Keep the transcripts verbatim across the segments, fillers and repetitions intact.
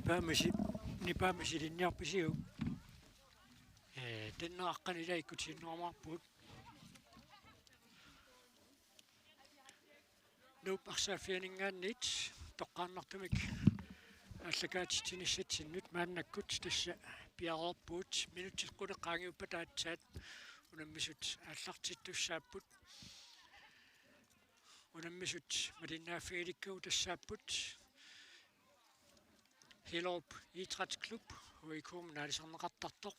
Nipaamisi, nipaamisi silinniarpisiuk? Ee, Denmark qanilaikku sinnuamaarput. Nuup arsaaffianinngaanniit toqqaannartumik aallakaatitsinissatsinnut maannakkut tassa piareerpugut minutsit qulit qaangiuppata aatsaat unammisut aallartittussaapput. Unammisut malinnaaffigilikkavut tassaapput Hellerup Idrætsklub, H I K-mik aalisarneqartartoq.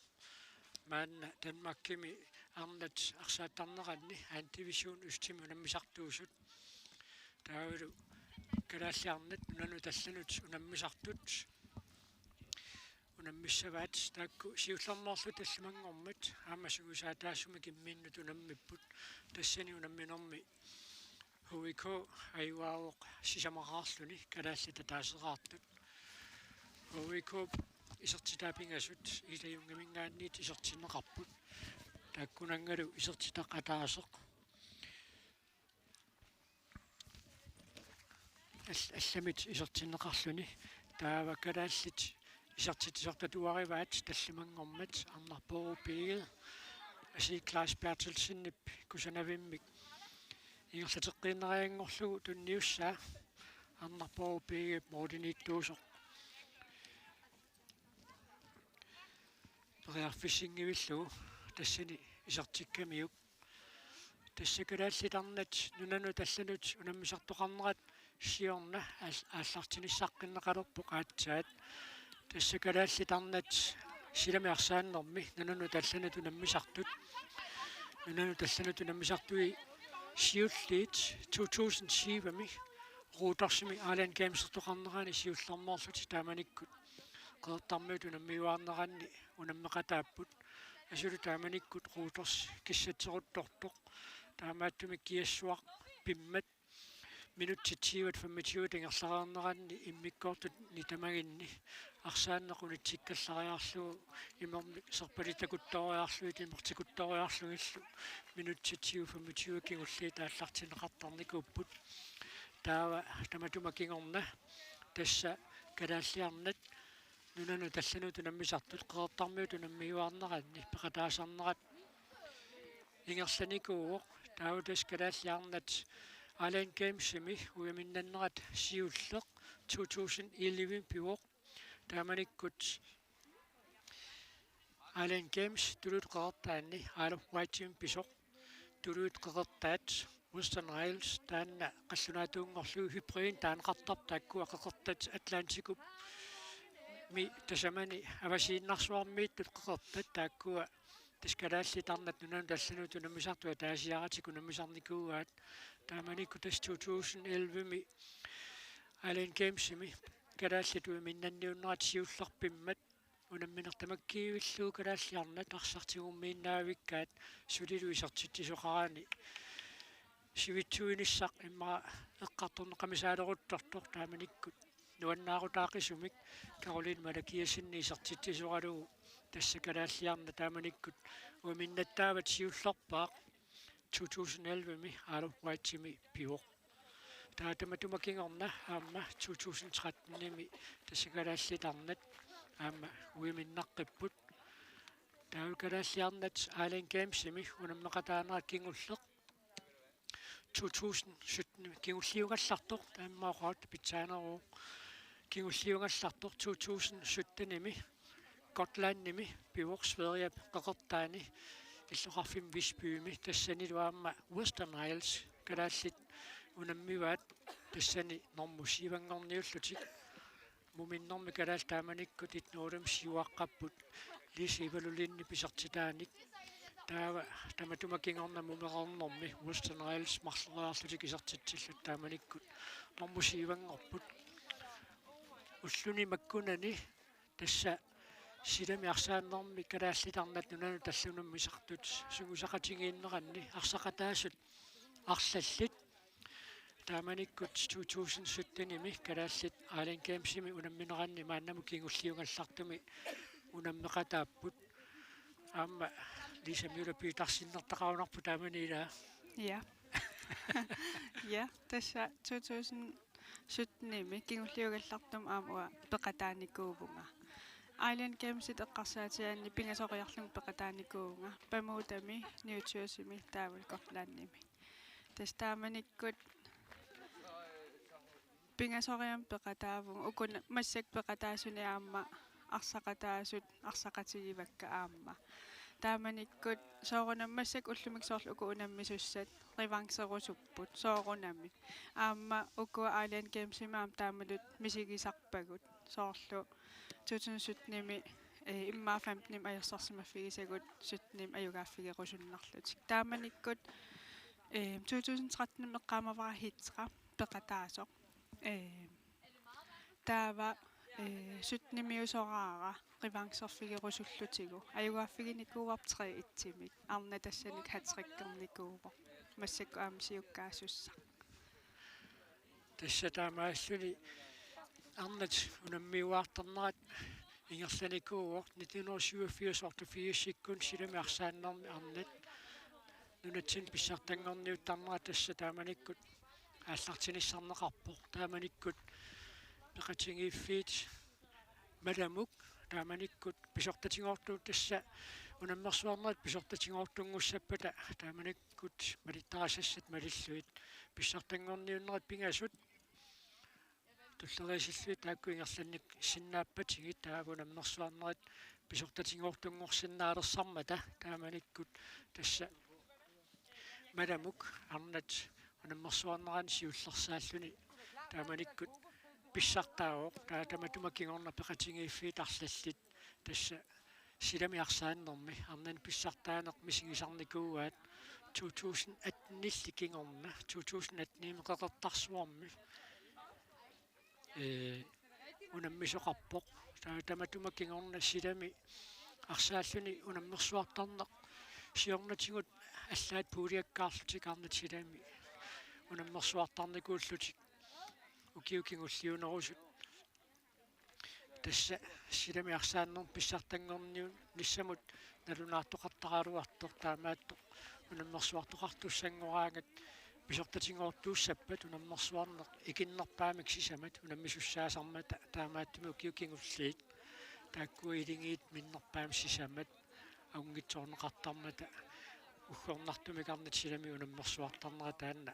Maanna Danmarkimi arnat arsaattarneranni anden division østimi unammisartuusut. Taavalu kalaallit arnat nunanut allanut unammisartut unammissavaat taakku siullermeerlutik tallimanngormat aamma sungiusaataasumik imminnut unammipput. Tassani unamminermi H I K ajugaavoq sisamaraarluni kalaallit ataaseraartut. H I K isertitat pingasut Ida Jungeminngaanniit isertinneqarput. Taakkunanngalu isertitaq ataaseq. Al-, allamit isertinneqarluni. Taava kalaallit isertitsisortatuarivaat tallimanngormat Arnarpoorup B G, Asii Claus Berthelsenip kusanavimmik ingerlateqqiinnarianngorlugu tunniussaa Arnarpoorup B G-p målimiittuusoq. Periarfissinngillugu tassani isertikkamiuk. Tassa kalaallit arnat nunanut allanut unammisartoqarnerat siorna aal-, aallartinissaqqinneqalerpoq aatsaat. Tassa kalaallit arnat silami arsaannermi nunanut allanut unammisartut. Nunanut allanut unammisartui siulliit to tusind tyve-mi Rhodersimi Island Gamesertoqarnerani siullermeerlutik taamanikkut Qeqertarmiut unammiuaarneranni unammeqataapput. Asuli taamanikkut Rhodes kissatseruttortoq. Taamaattumik kiassuaq pimmat minutsit tyve femogtyve ingerlareerneranni immikkoortut nitamaginni arsaanneq unitsikkallariarlugu imermik serpalittakuttooriarlugit imertikuttooriarlugillu minutsit tyve femogtyve kingulliit aallartinneqartarnikuupput. Taava tamatuma kingorna tassa kalaallit arnat nunanut allanut unammisartut Qeqertarmiut unammiuaarneranni peqataasarnerat ingerlanikuuvoq. Taava tassa kalaallit arnat Island Gamesimi ujaminnannerat siulleq to tusind elleve pivoq. Taamanikkut Island Games Tuluit Qeqertaanni Isle of Wightimi pisoq. Tuluit Qeqertaat Western Isles taanna qallunaatuunngorlugu hybridi taaneqartarpoq, taakkua qeqertat Atlantikup-mi tasamani avasiinnarsuarmiittut qeqertat, taakkua tassa kalaallit arnat nunanut allanut unammisartut ataasiaratik unammisarnikuuaat. Taamanikkut tassa to tusind elleve-mi Island Gamesimi kalaallit ujaminnanniunnerat siulleq pimmat unammineq tamakkiivillugu kalaallit arnat arsaq tigummiinnaavikkaat sulilu isertitsisoqarani sivitsuinissaq immaqa eqqartorneqamisaaleruttortoq taamanikkut nuannaarutaaqisumik Caroline Malakiassen isertitsisoralugu tassa kalaallit arnat taamanikkut ujaminnaavat siullerpaaq to tusind elleve-mi Isle of Wightimi pivoq. Taava tamatuma kingorna aamma to tusind tretten-imi tassa kalaallit arnat aamma ujaminnaaqqipput. Taava kalaallit arnat Island Gamesimi unammeqataanera kingulleq to tusind sytten kingulliugallartoq, taamaaqaat pitsaaneruvoq, kingulliugallartoq to tusind sytten-imi Gotlandimi pivoq Sverigep qeqertaani illoqarfimmi Visbymi, tassanilu aamma Western Isles kalaallit unammivaat tassani normu syv-anngorniullutik. Muminnermi kalaallit taamanikkut et nul-imik siuaqqapput Lise Ivalu Lindep isertitaanik. Taava tamatuma kingorna mumereernermi Western Isles marloriarlutik isertitsillutik taamanikkut normu syv-anngorput. Ulluni makkunani tassa silami arsaannermi kalaallit arnat nunanut allanut unammisartut sungiusaqatigiinneranni arsaqataasut arlallit. Taamanikkut to tusind sytten-imi kalaallit Island Gamesimi unammineranni maannamut kingulliugallartumi unammeqataapput. Aamma Lisa Møller Petersennertaqarunarpoq taamani, ilaa? Ja. Ja, tassa to tusind Syttenimi kingulliugallartumik aamma uanga peqataanikuuvunga. Island Gamesit eqqarsaatigaanni pingasoriarlunga peqataanikuuvunga. Bermudami, New Jerseymi taavalu Gotlandimi. Tassa taamanikkut pingasoriarlunga peqataavunga. Uku massakkut peqataasuni aamma arsaqataasut arsaqatigivakka aamma. Taamanikkut soorunami massakkut ullumikkut soorlu uku unammisussat revancherusupput soorunami. Aamma ukua Island Gamesimi aamma taamaattut misigisarpagut. Soorlu to tusind syttenimi, eh, immaqa femtenimi ajorsarsimaffigisagut syttenimi ajugaaffigerusunnarlutik. Taamanikkut, eh, to tusind trettenimi eqqaamavara heat tre peqataasoq. Eh, taava, eh, syttenimiusoraara revancherfigerusullutigu. Ajugaaffiginikuuarput tre et-imik. Arnat tassani hat-trickernikuuvoq. Massakkut aamma siukkaasussaq. Tassa taamaalluni arnat unammiuaartarnerat ingerlanikuuvoq nitten hundrede syvogfirs otteogfirsikkut silami arsaannermi arnat nunatsinni pissartanngorniuttarnerat tassa taamanikkut aallartinissarneqarpoq. Taamanikkut peqatigiiffiit malamuk taamanikkut pisortatigoortu-, tassa unammersuarnerit pisortatigoortunngussappata taamanikkut malittarisassat malillugit pissartanngorniunnerit pingasut tulleriisillugit taakku ingerlannissinnaappatigit taava unammersuarnerit pisortatigoortunngorsinnaalersammata taamanikkut tassa malamuk arnat unammersuarnerani siullersaalluni taamanikkut pissartaavoq. Taava tamatuma kingorna peqatigiiffiit arlallit tassa silami arsaannermi arnani pissartaaneq misigisarnikuuaat to tusind attenilli kingorna, to tusind attenimi Qeqertarsuarmi, ee, unammisoqarpoq. Taava tamatuma kingorna silami arsaalluni unammersuartarneq siornatigut allaat puuliakkaarlutik arnat silami unammersuartarnikuullutik ukiut kingulliunerusut. Tassa silami arsaannermi pissartanngorniunnissamut nalunaartoqartaraluartoq taamaattoq unammersuartoqartussanngoraagat pisortatigoortuussappat unammersuarneq ikinnerpaamik sisamat unammisussaasarmata taamaattumik ukiut kingulliit taakkua iligiit minnerpaamik sisamat ajunngitsoorneqartarmata uggornartumik arnat silami unammersuartarnera taanna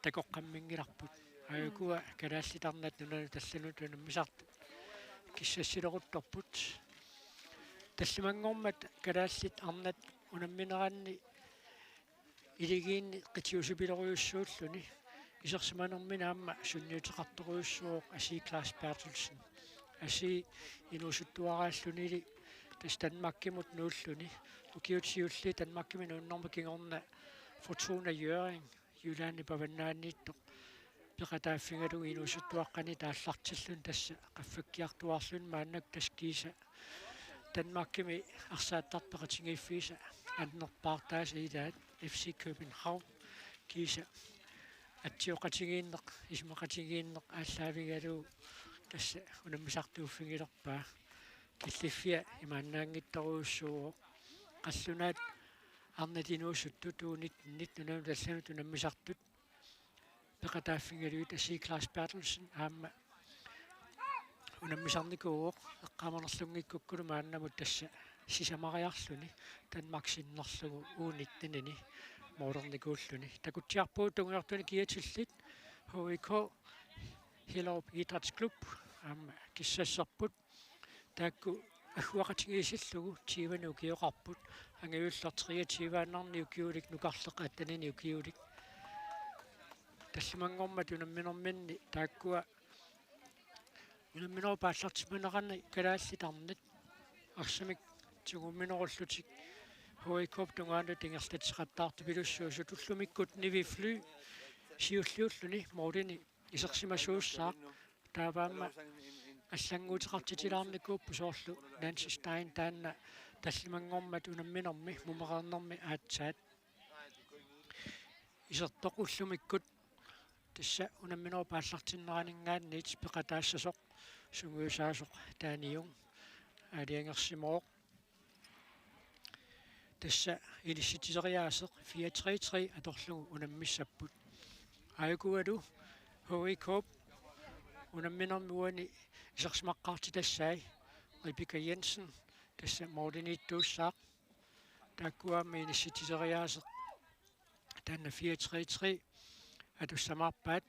takoqqamminngilarput. Aajukua kalaallit arnat nunanut allanut unammisartut kissassileruttorput. Tallimanngormat kalaallit arnat unammineranni iligiinni qitiusupilorujussuulluni isersimanermini aamma sunniuteqartorujussuuvoq Asii Claus Berthelsen. Asii inuusuttuaraallunili tassa Danmarkimut nuulluni ukiut siulliit Danmarkimi nuunnerma kingorna Fortuna Hjørring Jyllandip avannaaniittoq peqataaffigalugu inuusuttuaqqanik aallartilluni tassa qaffakkiartuaarluni maannakkut tassa kiisa Danmarkimi arsaattartut peqatigiiffiisa annerpaartaasa ilaat F C København kiisa atsioqatigiinneq isumaqatigiinneq aallaavigalugu tassa unammisartuuffigilerpaa. Killiffia imaannaanngitsorujussuuvoq. Qallunaat arnat inuusuttut U nitten-it nunanut allanut unammisartut peqataaffigalugit Asii Claus Berthelsen aamma unammisarnikuuvoq eqqaamanerlunngikkukkulu maannamut tassa sisamariarluni Danmark sinnerlugu U nitten-ini moorernikuulluni. Takutsiarpugut tungujortunik kiatillit H I K Hellerup Idrætsklub aamma kissasserput. Taakku agguaqatigiissillugu tyvenik ukioqarput, angajulleq treogtyveannarnik ukiulik, nukarleq atteninik ukiulik. Tallimanngormat unamminerminni taakkua unamminerup aallartissimanerani kalaallit arnat arsamik tiguminnerullutik H I K-p tungaanut ingerlatseqattaartupilussuusut ullumikkut Nivi Fly siulliulluni målini isersimasuussaaq. Taava aamma allannguuteqartitilaarnikuupput soorlu Nancy Stein taanna tallimanngormat unamminermi mumereernermi aatsaat. Isertoq ullumikkut tassa unamminerup aallartinneraninngaanniit peqataassasoq sungiusaasoq Taani Jung aalajangersimavoq. Tassa inissitsiseriaaseq fire tre tre atorlugu unammissapput. Aajukua H I K-p unamminermi uani isersimaqqaartitassai Rebecca Jensen tassa målimiittuussaaq. Taakkua aamma inissitsiseriaaseq taanna fire tre tre atussamaarpaat.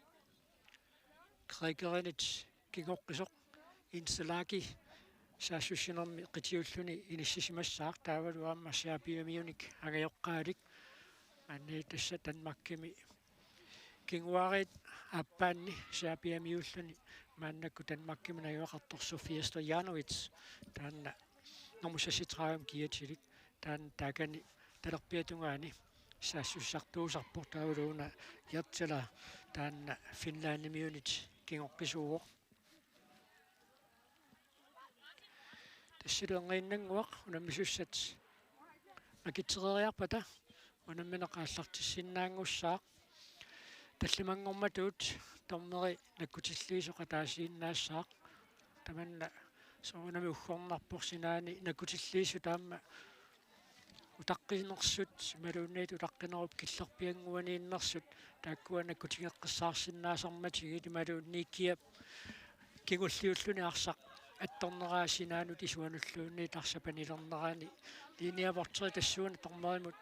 Grækerinit kingoqqisoq Inzaghi saassussinermi qitiulluni inissisimassaaq, taavalu aamma Serbiamiunik angajoqqaalik. Maanna tassa Danmarkimi kinguaariit aappaanni Serbiamiuulluni maannakkut Danmarkimut najugaqartoq Sofia Stojanovic, taanna nummer seksogtredive kiatilik, taanna taakani talerpiata tungaani saassussisartuusarpoq, taavalu una Hjertaلا taanna Finlandimiunit kingoqqisuuvoq. Tassali erniinnannguaq unammisussat nakitsereeriarpata unammineq aallartissinnaanngussaaq. Tallimanngormatut dommeri nakkutilliisoq ataasiinnaassaaq. Tamanna soorunami uggornarpoq, sinaani nakkutilliisut aamma utaqqinersut imaluunniit utaqqinerup killerpiannguaniinnersut taakkua nakkutigeqqissaarsinnaasarmatigit, imaluunniit kiap kingulliulluni arsaq attorneraa sinaanut isuanulluunniit arsaq panilernerani. Linje voktere tassuuna dommerimut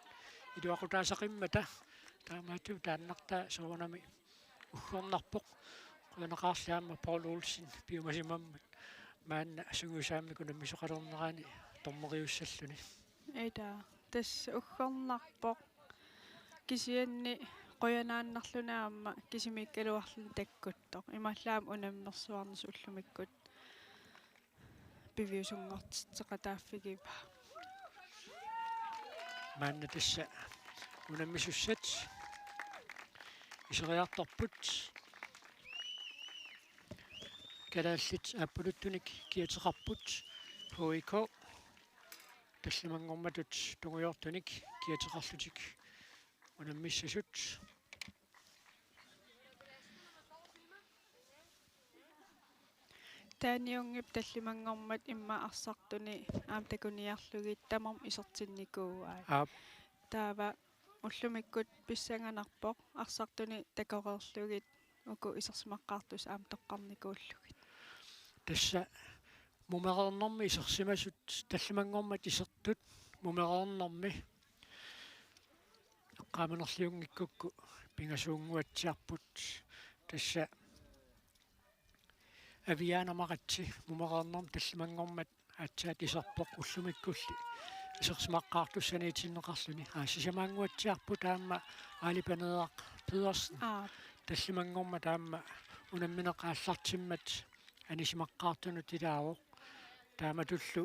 iluaqutaasaqimmata, taamaattumik taannartaa soorunami uggornarpoq. Qujanaqaarli aamma Poul Olsen piumasimammat maanna sungiusaammik unammisoqalernerani dommeriussalluni. Ila, tassa uggornarpoq. Kisianni qujanaannarluni aamma kisimiikkaluarluni takkuttoq. Imaallaat unammersuarneq ullumikkut piviusunngortitseqataaffigivaa. Maanna tassa unammisussat iseriartorput. Kalaallit aappaluttunik kiateqarput H I K. Tallimanngormatut tungujortunik kiateqarlutik unammissasut. Taaniunngip tallimanngormat immaqa arsartuni aamma takuniarlugit tamarmik isertinnikuuai. Aap. Taava ullumikkut pissanganarpoq arsartuni takoreerlugit uku isersimaqqaartussat aamma toqqarnikuullugit. Tassa mumereernermi isersimasut tallimanngormat isertut mumereernermi eqqaamanerliunngikkukku pingasuunnguatsiarput. Tassa Aviana Maratse mumereernermi tallimanngormat aatsaat iserpoq ullumikkulli isersimaqqaartussaniitinneqarluni. Aa, sisamaannguatsiarput aamma Aili Paneeraq Pedersen. Aa. Tallimanngormat aamma unammineq aallartimmat anisimaqqaartunut ilaavoq. Taamatullu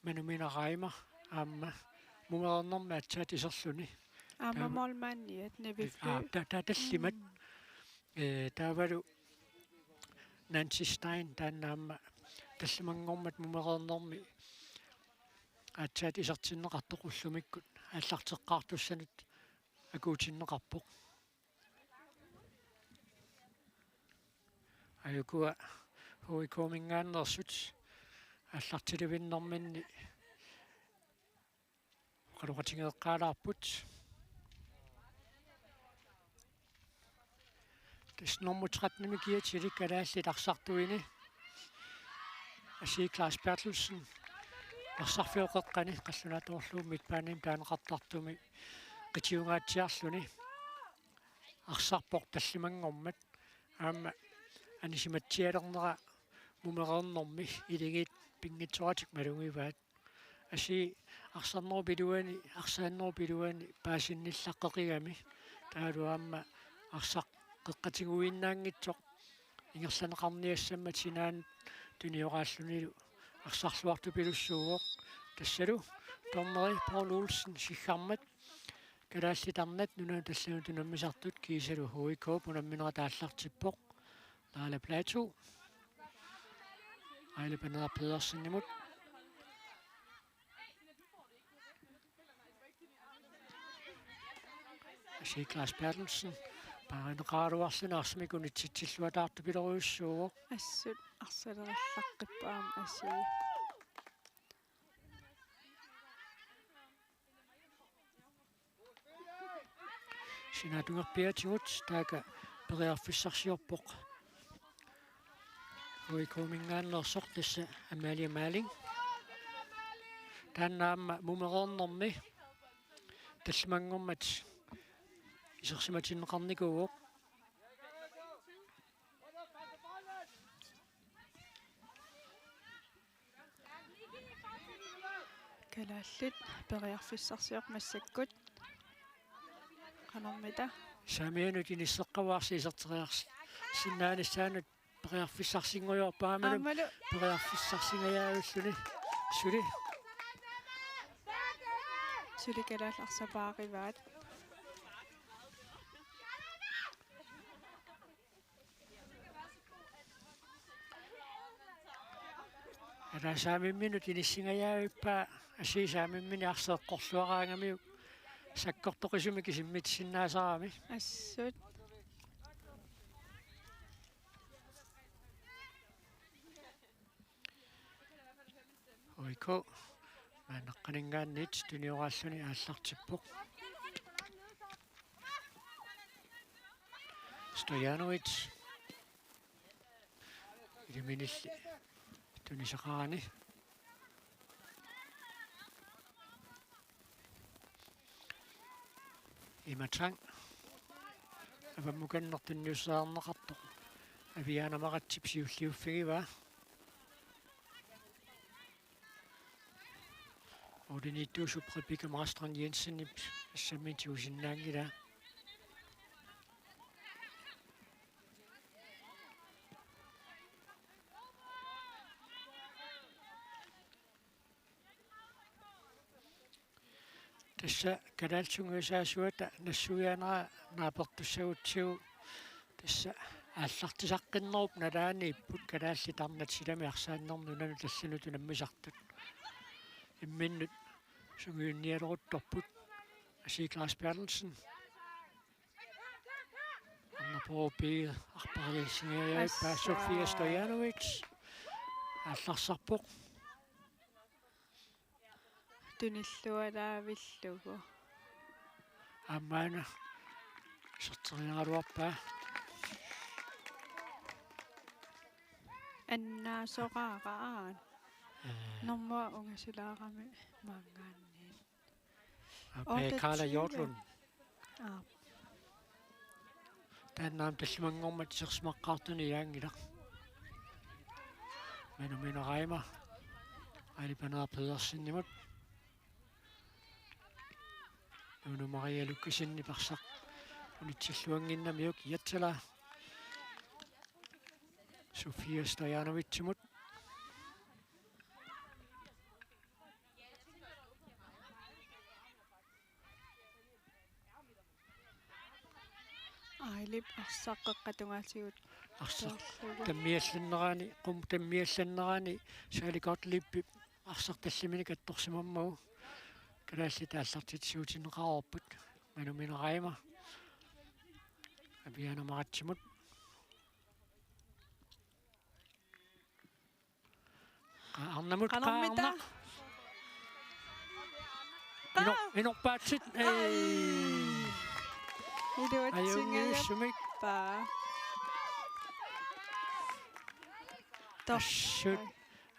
Manumina Reimer aamma mumereernermi aatsaat iserluni. Aamma taava målmandiat Nivi Fly. Aa, ta-, ta-, tallimat. Mm. Ee, taavalu Nancy Stein taanna aamma tallimanngormat mumereernermi aatsaat isertinneqartoq ullumikkut aallarteqqaartussanut akuutinneqarpoq. Aajukua H I K-minngaanneersut aallartilivinnerminni oqaloqatigeeqqaalaarput. Tassa nummer tretten-imi kiatilik kalaallit arsartuini Asii Claus Berthelsen arsarfiup qeqqani qallunaatoorlugu midtbanemi taaneqartartumi qitiungaatsiarluni arsarpoq tallimanngormat. Aamma anisimatsialernera mumereernermi iligiit pinngitsooratik malugivaat. Asii arsarnerup iluani, arsaannerup iluani paasinnillaqqeqigami. Taavalu aamma arsaq qeqqatiguiinnaanngitsoq ingerlanneqarniassammat sinaanut tunioraallunilu arsarluartupilussuuvoq. Tassalu dommeri Poul Olsen siggarmat kalaallit arnat nunanut allanut unammisartut kiisalu H I K-p unamminerat aallartippoq. Laila Platou. Aili Paneeraq Pedersenimut. Asii Claus Berthelsen. Paarineqaraluarluni arsamik unitsitsilluataartupilorujussuuvoq. Assut arsalerillaqqippoq aamma Asii. Sinaatungerpiaatigut taakku periarfissarsiorpoq. H I K-minngaanneersoq tassa Amalie Malling. Taanna aamma mumereernermi tallimanngormat isersimatinneqarnikuuvoq. Kalaallit periarfissarsiorput massakkut. Qanormita? Saamianut inisseqqavoq arsaq iserteriarsinnaanissaanut periarfissarsinngujoorpoq aammalu. Aammalu. Periarfissarsingajaavilluni. Suli. Suli kalaallit arsaq paarivaat. Ila saamimminut inissingajavippaa, asii saamimminik arsaq eqqorluaraangamiuk sakkortoqisumik isimmitsisinnaasarami. Assut. H I K maannaqqaninngaanniit tunioraallutik aallartippoq. Stojanovic. Iliminilli tunisaqarani. Ima Tang. Avammukanneq tunniussaaneqartoq Aviana Maratsip siulliuffigivaa. Målimiittuusoq Rebecca Marstrand Jensenip assammiit tigusinnaanngilaa. Tassa kalaallit sungiusaasuata nassuiaanera naapertussagutsigu tassa aallartisaqqinnerup nalaaniipput kalaallit tarnat silami arsaannermi nunanut allanut unammisartut. Imminnut sungiunnialeruttorput. Asii Claus Berthelsen. Anna Poopii arpariassingajavippa. Assa. Sofia Stojanovic aallarsarpoq. Tunillualaavillugu. Aamma una iserteriaraluarpaa. Annaasoraaraan. Ee. Normu ungasulaarami maanngaanniit. Aap, Karla Hjortlund. Aap. Taanna aamma tallimanngormat isersimaqqaartunik ilaanngilaq. Manu Mina Reimer. Aili Paneer Pedersenimut. Uno Maria Lukasenip arsaq unitsilluannginnamiuk Hietsala. Sofia Stojanovicimut. Ailip arsaq qeqqata tungaatigut. Arsaq. Toorlugu. Tammiallannerani, qum tammiallannerani Sally Gottliebip arsaq tallimanik attorsimammagu. Kalaallit aallartitsisuutinneqareerput. Manu Mina Reimer. Aviana Maratsimut. Qaarnamut. Qanormita? Qaarnaq. Qaa-, inor-, inorpaatsit. Ai. Ei. Iluatsingajappa. Ajunngivissumik. Tor-. Assut.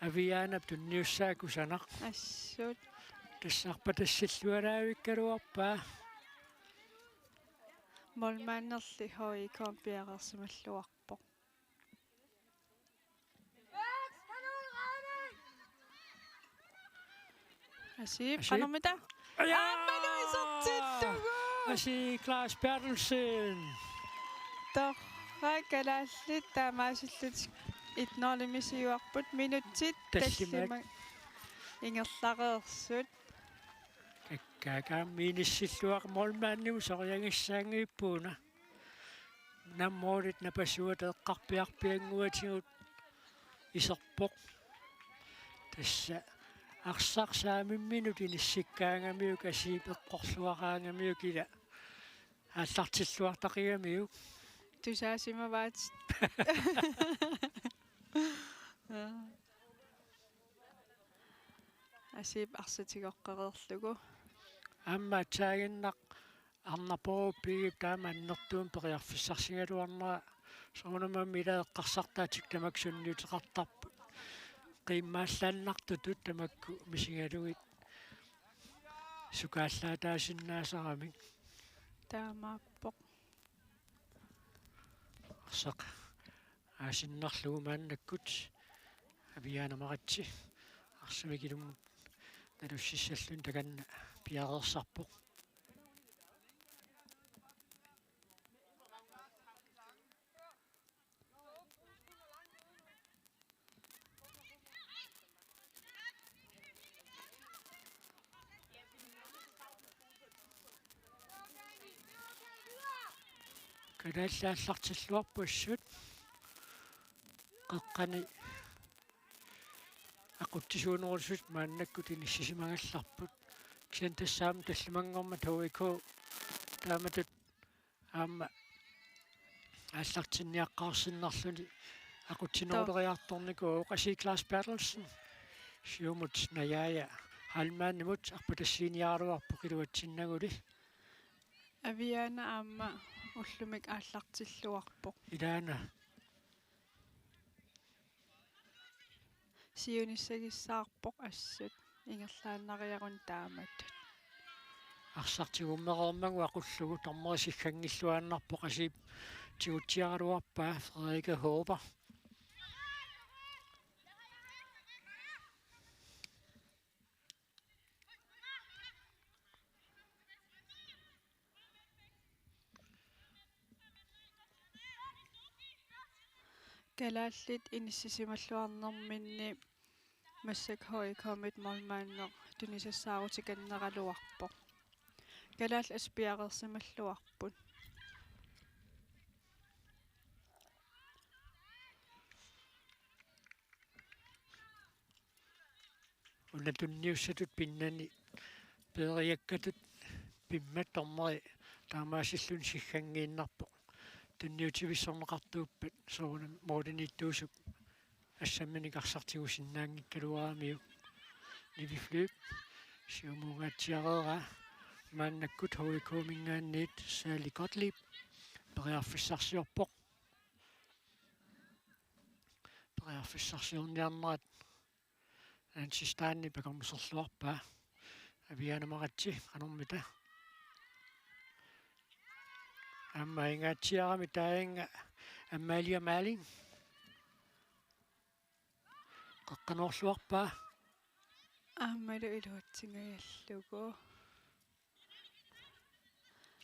Avianap tunniussaa kusanaq. Assut. Tassa arpatassillualaavikkaluarpaa. Målmanderli H I K piareersimalluarpoq. Asiip, Asiip. Qanormita? Ajaa! Aammalu isertillugu! Asiip Claus Berthelsen. Torrak, kalaallit taamaasillutik et nul-imisiuarput, minutsit tallimak. Tallimak ingerlareersut. Kakkaak aamma inissilluaq målmandimut soriagissaanngippoq una. Nammorit napasuata eqqarpiarpiannguatigut iserpoq. Tassa arsaq saamimminut inissikkaangamiuk Asiip eqqorluaraangamiuk ila aallartilluartaqigamiuk. Tusaasimavaat. Asiip arsaq tigoqqereerlugu. Aamma atsaaginnaq Arnarpoorup B G taama annertuumik periarfissarsigaluarnera, soorunami ila eqqarsartaatik tamakku sunniuteqartarput. Qiimmallaannartutut tamakku misigalugit sukaallaataasinnaasarami. Taamaappoq. Arsaq aasinnarlugu maannakkut Aviaana Maratse arsamik ilummut nalussissalluni takanna piareersarpoq. Kalaallit aallartilluarput assut. Qeqqani aqutsisuunerusut maannakkut inissisimagallarput. Kisianni tassa aamma tallimanngormat H I K taamatut aamma aallartinniaqqaarsinnarluni aqutsineruleriartornikuuvoq. Qasii Claus Berthelsen siumut najaaja Heilmannimut arpatassiiniaraluarpoq iluatsinnaguli. Aviaana aamma ullumi aallartilluarpoq. Ilaana. Siunissagissaarpoq assut ingerlaannariaruni taamatut. Arsaq tigummereermagu aqullugu dommeri sikkanngilluinnarpoq, Qasiip tigutsiaraluarpaa Frederikke Håber. Kalaallit inissisimalluarnerminni massakkut H I K-mit målmandeq tunisassaarutikanneqaraluarpoq. Kalaallit assut piareersimalluarput. Una tunniussatut pinnani peeriakkatut pimmat dommeri taamaasilluni sikkanngiinnarpoq. Tunniutivissorneqartuuppat soorunami målimiittuusup assamminik arsaq tigusinnaanngikkaluaramiuk. Nivi Flyvp siumuungaatsiareeraa, maannakkut H I K-minngaanniit Sally Gottlieb periarfissarsiorpoq. Periarfissarsiorniarnerat Nancy Stanley akornuserluarpaa. Aviaana Maratse qanormita. Aamma aingaatsiarami taanna Amalia Malling. Qeqqanoorluarpaa. Aammalu iluatsingajallugu.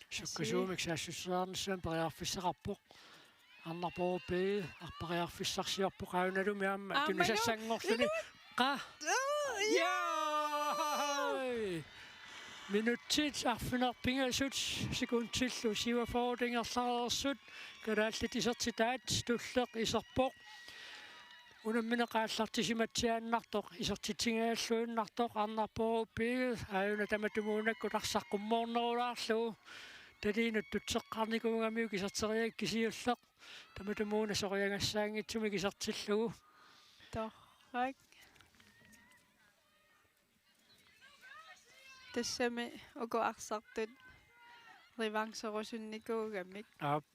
Sukkasuumik saassusseriarnissamut periarfissaqarpoq. Arnarpoorup B G arpariarfissarsiorpoq, aajunalumi aamma Aammalu tunusassanngorluni. Ilu- Qa. Uu, ja! Jaa! Minutsit arfineq-pingasut sekundillu syvogfyrre ingerlareersut. Kalaallit isertitaat tulleq iserpoq. Unammineq aallartisimatsiaannartoq, isertitsigajalluinnartoq, Arnarpoorup B G, aajuna tamatumuunakkut arsaq qummoornerulaarlugu. Taliinut tutseqqaarnikuugamiuk iserteriakkit siulleq. Tamatumuuna soriagassaanngitsumik isertillugu. Torrak. Tassami uku arsartut revancherusunnikuugamik. Aap.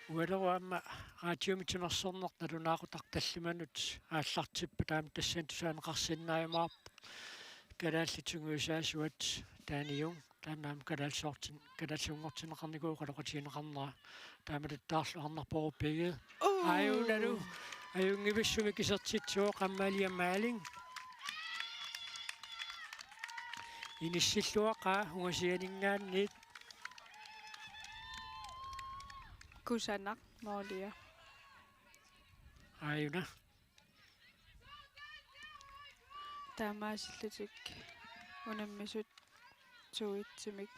Ualerua aamma raatiumi timersorneq nalunaaqutaq tallimanut aallartippat aamma tassani tusaaneqarsinnaajumaarpoq. Kalaallit sungiusaasuat Taani Jung, taanna aamma kalaallisoortin-, kalaallisuunngortinneqarnikuuvoq oqaloqatigineqarnera. Taamatuttaarlu Arnarpoorup B G. Uu! Aajunalu ajunngivissumik isertitsivoq Amalia Malling. Inissilluaqaa ungasianinngaanniit. Kusanaq moolia. Aajuna. Taamaasillutik unammisut to-etsimik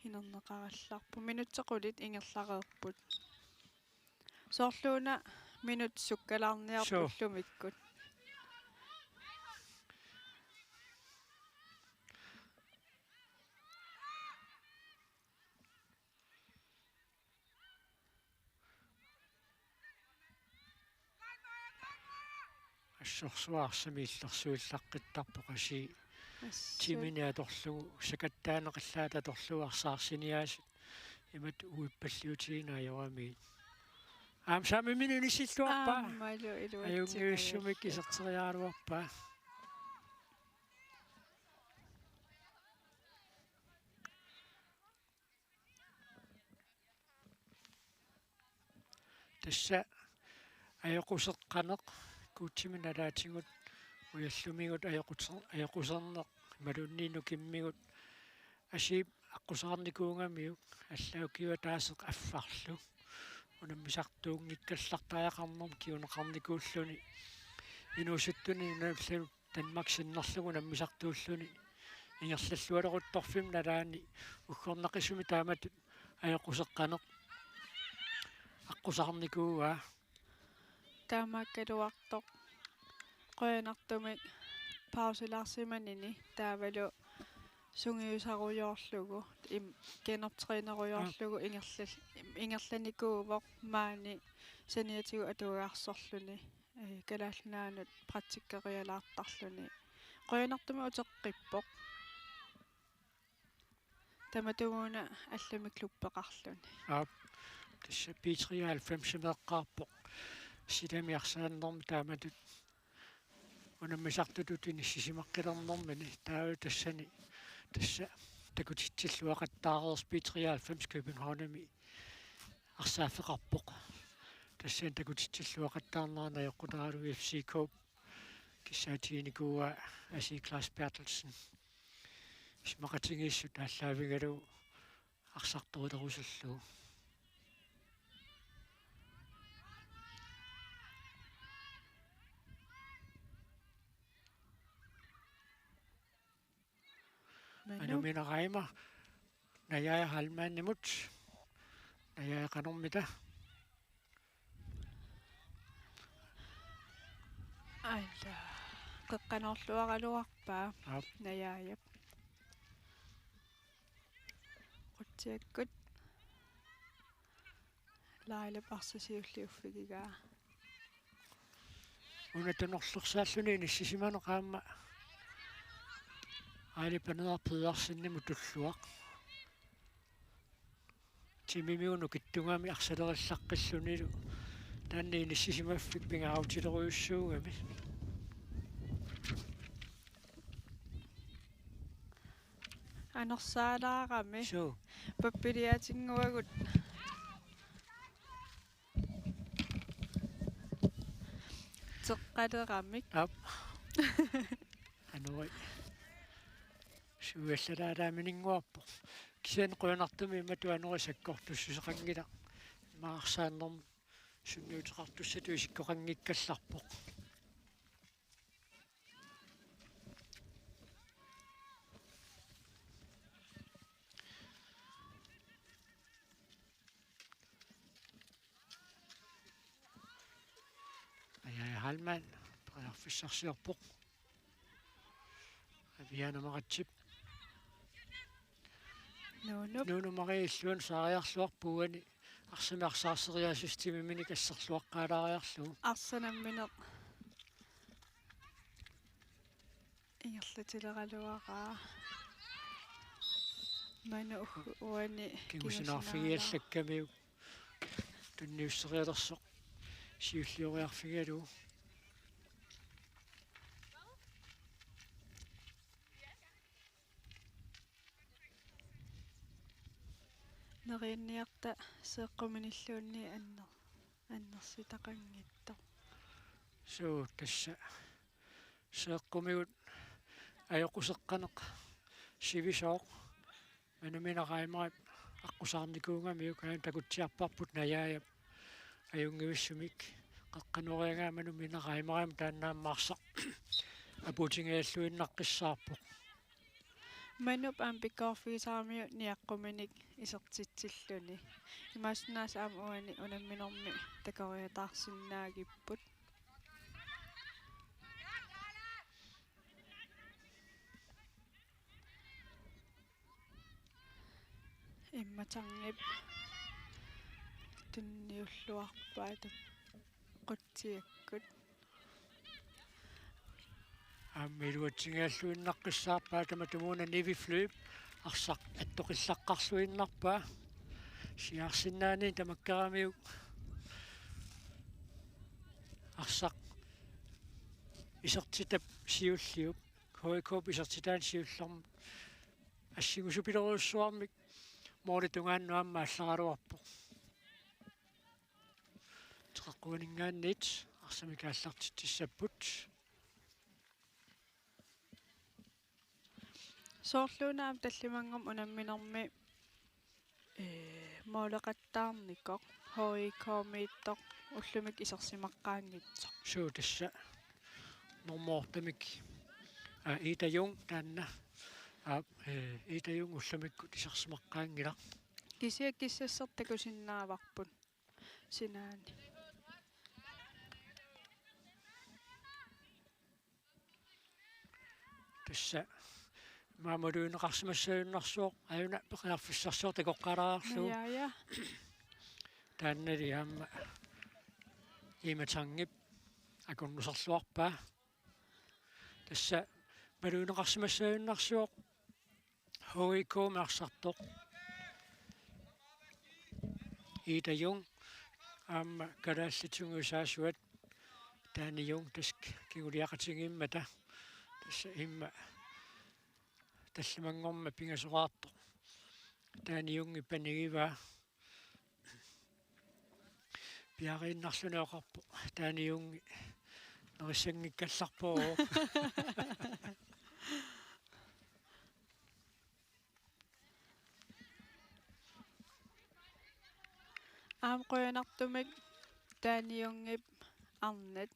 inerneqarallarput. Minutsit qulit ingerlareerput. Soorluuna minut sukkalaarniarput. Suu. Ullumikkut. Assorsuaq arsaq illersuillaqqittarpoq, Qasii Assut. Timini atorlugu, sakattaaneq allaat atorlugu arsaarsiniaasut. Imatut uippalliutigineq ajoramigit. Aamma saamimini inissilluarpaa. Aammalu iluatsingajallugu. Ajunngivissumik iserteriaraluarpaa. Tassa ajoquseqqaneq, Guutimut nalaatigut ujallumigut ajoquser-, ajoquserneq imaluunniit nukimmigut asiip aqqusaarnikuugamiuk, allaat ukiup ataaseq affarlu unammisartuunngikkallartariaqarnermut kinguneqarnikuulluni, inuusuttunut nunallanut Danmark sinnerlugu unammisartuulluni ingerlallualeruttorfimmi nalaani uggornaqisumik taamatut ajoquseqqaneq aqqusaarnikuuaa. Taamaakkaluartoq qujanartumik pausilaarsimanini taavalu sungiusarujoorlugu, im-, genoptrænerujoorlugu. Aa. Ingerlal-, ingerlanikuuvoq maani saniatigut atuagarsorluni, ee, Kalaallit Nunaannut praktikkerialaartarluni. Qujanartumik uteqqippoq. Tamatumuuna allamik klubbeqarluni. Aap. Tassa B treoghalvfemsimeeqqaarpoq. Silami arsaannermi taamatut unammisartutut inissisimaqqilernermini taava tassani, tassa takutitsilluaqattaareersoq, B treoghalvfems Københavnimi arsaaffeqarpoq. Tassani takutitsilluaqattaarnera najoqqutaralugu F C K-p kissaatiginikuuaa Asi Claus Berthelsen. Isumaqatigiissut aallaavigalugu arsartoruterusullugu. Manu. Manu Mina Reimer. Naja Heilmannimut. Naja qanormita? Aalla. Qeqqanoorluaraluarpaa. Aap. Najajap. Qutsiakkut. Lailap arsaq siulliuffigigaa. Una tunorlersaalluni inissisimaneq aamma Aali Paneeraq Pedersenimut tulluaq. Timimigut nukittugami arsalerillaqqillunilu taanna inissisimaffik pingaarutilerujussuugami. Anorsaalaarami. Suu. Pappiliatinnguagut. Teqqaleramik. Aap. Anori. Suuallalaalaaminninnguarpoq. Kisianni qujanartumik imatut anori sakkortussuseqanngilaq. Immaqa arsaannermut sunniuteqartussatut isikkoqanngikkallarpoq. Aja Heilmann periarfissarsiorpoq. Aviana Maratsip. Nuunup. Nuunup Marie illuanut saariarluarpoq uani. Arsamik arsaarseriaaseq timiminik asserluaqqaalaariarlugu. Arsaq nammineq ingerlatileraluaraa. Manu uani kingusinaarfigiallakkamiuk tunniusserialersoq siullioriarfigalugu. Neriunniarta seeqquminilluunniit anner-, annersitaqanngitsoq. Suu, tassa seeqqumigut ajoquseqqaneq sivisooq. Manu Mina Reimerip aqqusaarnikuugamiuk aamma takutsiarparput Najajap ajunngivissumik. Qeqqanoriagaa Manu Mina Reimerimut taanna aamma arsaq apuutingajalluinnaqqissaarpoq. Manup aamma pikkoreerfigisaramiuk niaqquminik isertitsilluni. Imaassinnaavoq aamma uani unamminermi takoriataarsinnaagipput. Immatarngip tunniulluarpaat qutsiakkut. Aamma iluatsinngilluinnaqqissaarpaa tamatumuuna Nivi Flyvp arsaq attoqillaqqarluinnarpaa. Siaarsinnaaniit tamakkeramiuk arsaq isertitap siulliup, H I K-p isertitaanut siullermut assingusupilorujussuarmik målip tungaanut aamma allaraluarpoq. Teqeqquaninngaanniit arsamik aallartitsissapput. Soorluuna aamma tallimanngornermi unamminermi, ee, måleqattaarnikoq H I K-miittoq ullumikkut isersimaqqaanngitsoq. Suu, tassa normu ottemik, aa, Ida Jung taanna. Aa, ee, Ida Jung ullumikkut isersimaqqaanngilaq. Kisianni kissassertik takusinnaavarput sinaani. Tassa maani maluginiarsimassagunarpoq, aajuna periarfissarsiortoq takoqqaalaarlugu. Ja, ja. Taannali aamma Ima Tangip akornuserluarpaa. Tassa maluginiarsimassagunarpoq H I K-mi arsartoq Ida Jung aamma kalaallit sungiusaasuat Dani Jung, tassa kinguliaqatigiimmata. Tassa immaqa tallimanngormat pingasoraartoq Dani Jungip panigivaa. Piariinnarluni oqarpoq: Dani Jung nerissanngikkallarpoq. Aamma qujanartumik Dani Jungip arnat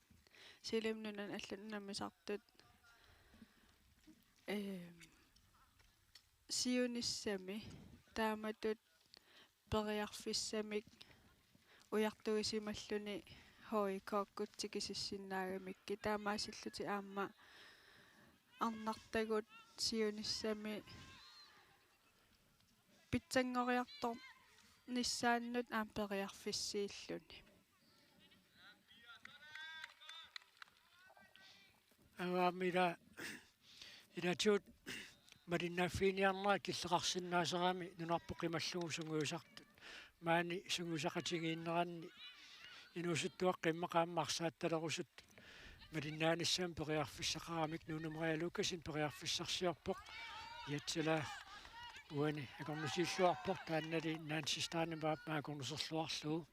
Siumup nunani allanut unammisartut, ehm, siunissami taamatut periarfissamik ujartuisimalluni H I K-kkut tikisissinnaagamikku, taamaasillutik aamma arnartagut siunissami pitsanngoriartornissaannut aamma periarfissiilluni. Aamma ila, ilaatigut malinnaaffiiniarnerat killeqarsinnaasarami nunarput qimallugu sungiusartut. Maani sungiusaqatigiinneranni inuusuttuaqqat immaqa aamma arsaattalerusuttut malinnaanissamut periarfissaqaramik. Nuunu Maria Lukassen periarfissarsiorpoq. Hietsila uani akornusiilluarpoq, taannali Nancy Steinbach aamma akornuserluarlugu.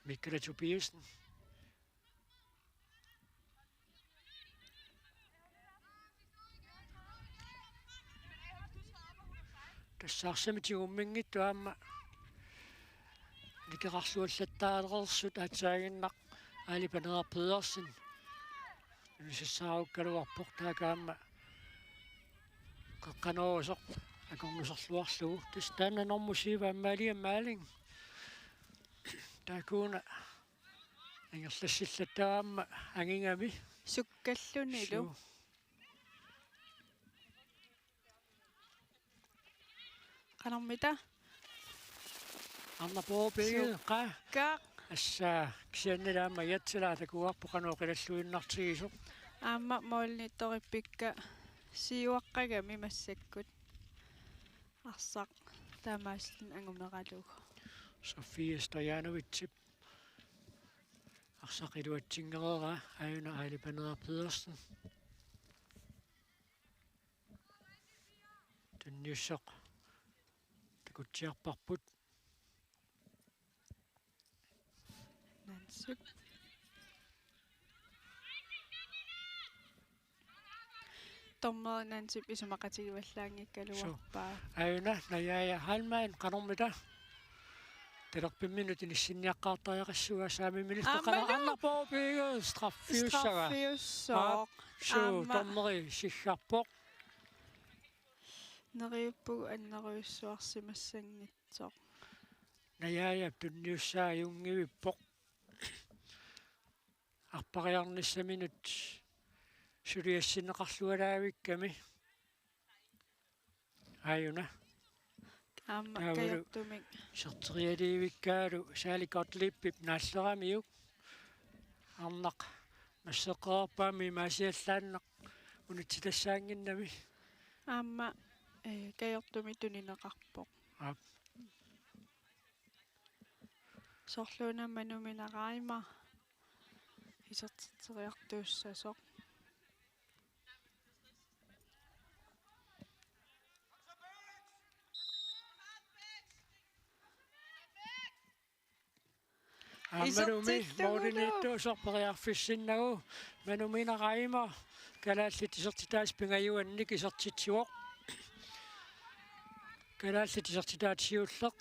Mikkala Tobiassen. Tassa arsamik tigumminngitsoq aamma nikerarluallattaalereersut, aatsaaginnaq Aili Paneeraq Pedersen ilisassaarukkaluarpoq, taakku aamma qeqqanoorusoq akornuserluarlugu. Tassa taanna normu syv Amalie Malling. Taakkuuna ingerlassillattaaq aamma angigami. Sukkallunilu. Suu. Qanormita? Arnaq Poorvig, qaa. Qaa. Tassa, kisianni aamma Hietsila takuarpoq qanoq qilalluinnartigisoq. Aamma måliniittorippikka siuaqqagami massakkut. Arsaq taamaasilluni angumeralugu. Sofie Stojanovic. Arsaq iluatsinngereeraa, aajuna Aili Paneeraq Pedersen. Tunniussoq takutsiarparput. Nansip. Dommeri Nansip isumaqatigivallaanngikkaluarpaa. Suu. Aajuna Najaja Heilmann, qanormita? Talerpimminut inissinniaqqaartariaqassuugaa, saamiminillu qanoq. Aammalu. Arnaq Poorvig straffiussagaa. Straffiussooq. Aap, suu, aamma. Dommeri siggarpoq. Neriuppugut annerujussuarsimassanngitsoq. Najajap tunniussaa ajunngivippoq. Arpariarnissaminut suliassinneqarlualaavikkami. Aajuna. Aamma taavalu kajortumik. Iserterialiivikkaalu Sali Gottliebip naalleramiuk. Arnaq masseqqaarpaami imaasiallaannaq Unitsitassaannginnami. Aamma, eh, kajortumik tunineqarpoq. Aap. Soorluuna Manumina Reimer isertitseriartuussasoq. Aammalumi isertillugu. Mooriniittuusoq periarfissinnagu Manumina Reimer kalaallit isertitaasa pingajuannik isertitsivoq. Kalaallit isertitaat siulleq.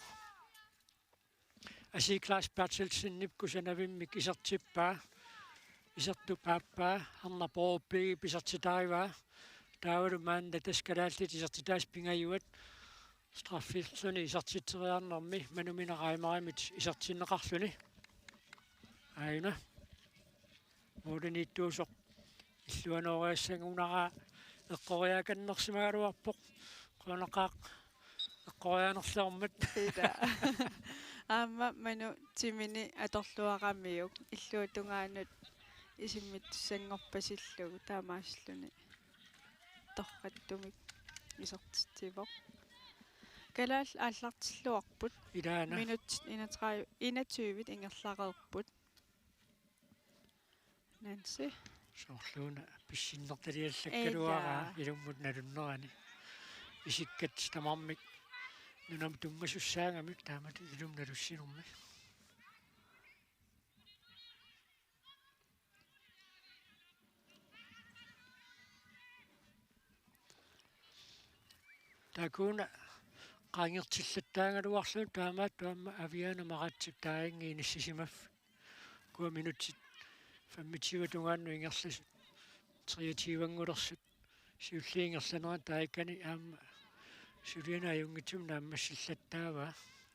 Asi Claus Berthelsenip kusanavimmik isertippaa. Isertup aappaa Arnaq Borg Egedep isertitarivaa. Taavalu maanna tassa kalaallit isertitaasa pingajuat straffilluni isertitseriarnermi Manumina Reimerimit isertinneqarluni. Aajuna. Mooriniittuusoq illuanooriassangunara eqqoriaakannersimagaluarpoq. Qujanaqaaq eqqoriaanerlormat. Ila. Aamma Manu timini atorluaramiuk illuatungaanut isimmittussanngorpasillugu taamaasilluni torrattumik isertitsivoq. Kalaallit aallartilluarput. Ilaana. Minutsit enogtredive, enogtyve ingerlareerput. Nancy. Soorluuna pissinnertaliallakkaluaraa. Ila. Ilummut nalunnerani. Isikkat tamarmik nunamut tunngasussaagami taamatut ilumut nalussinermi. Taakkuuna qaangertillattaagaluarluni taamaattumik aamma Aviana Maratsip taanna inissisimaffik. Ukua minutsit femogtyve tungaannut ingerlasut treogtyve-ngulersut siulliit ingerlaneranni taakkani aamma sulianik ajunngitsumik naammassillattaavaa.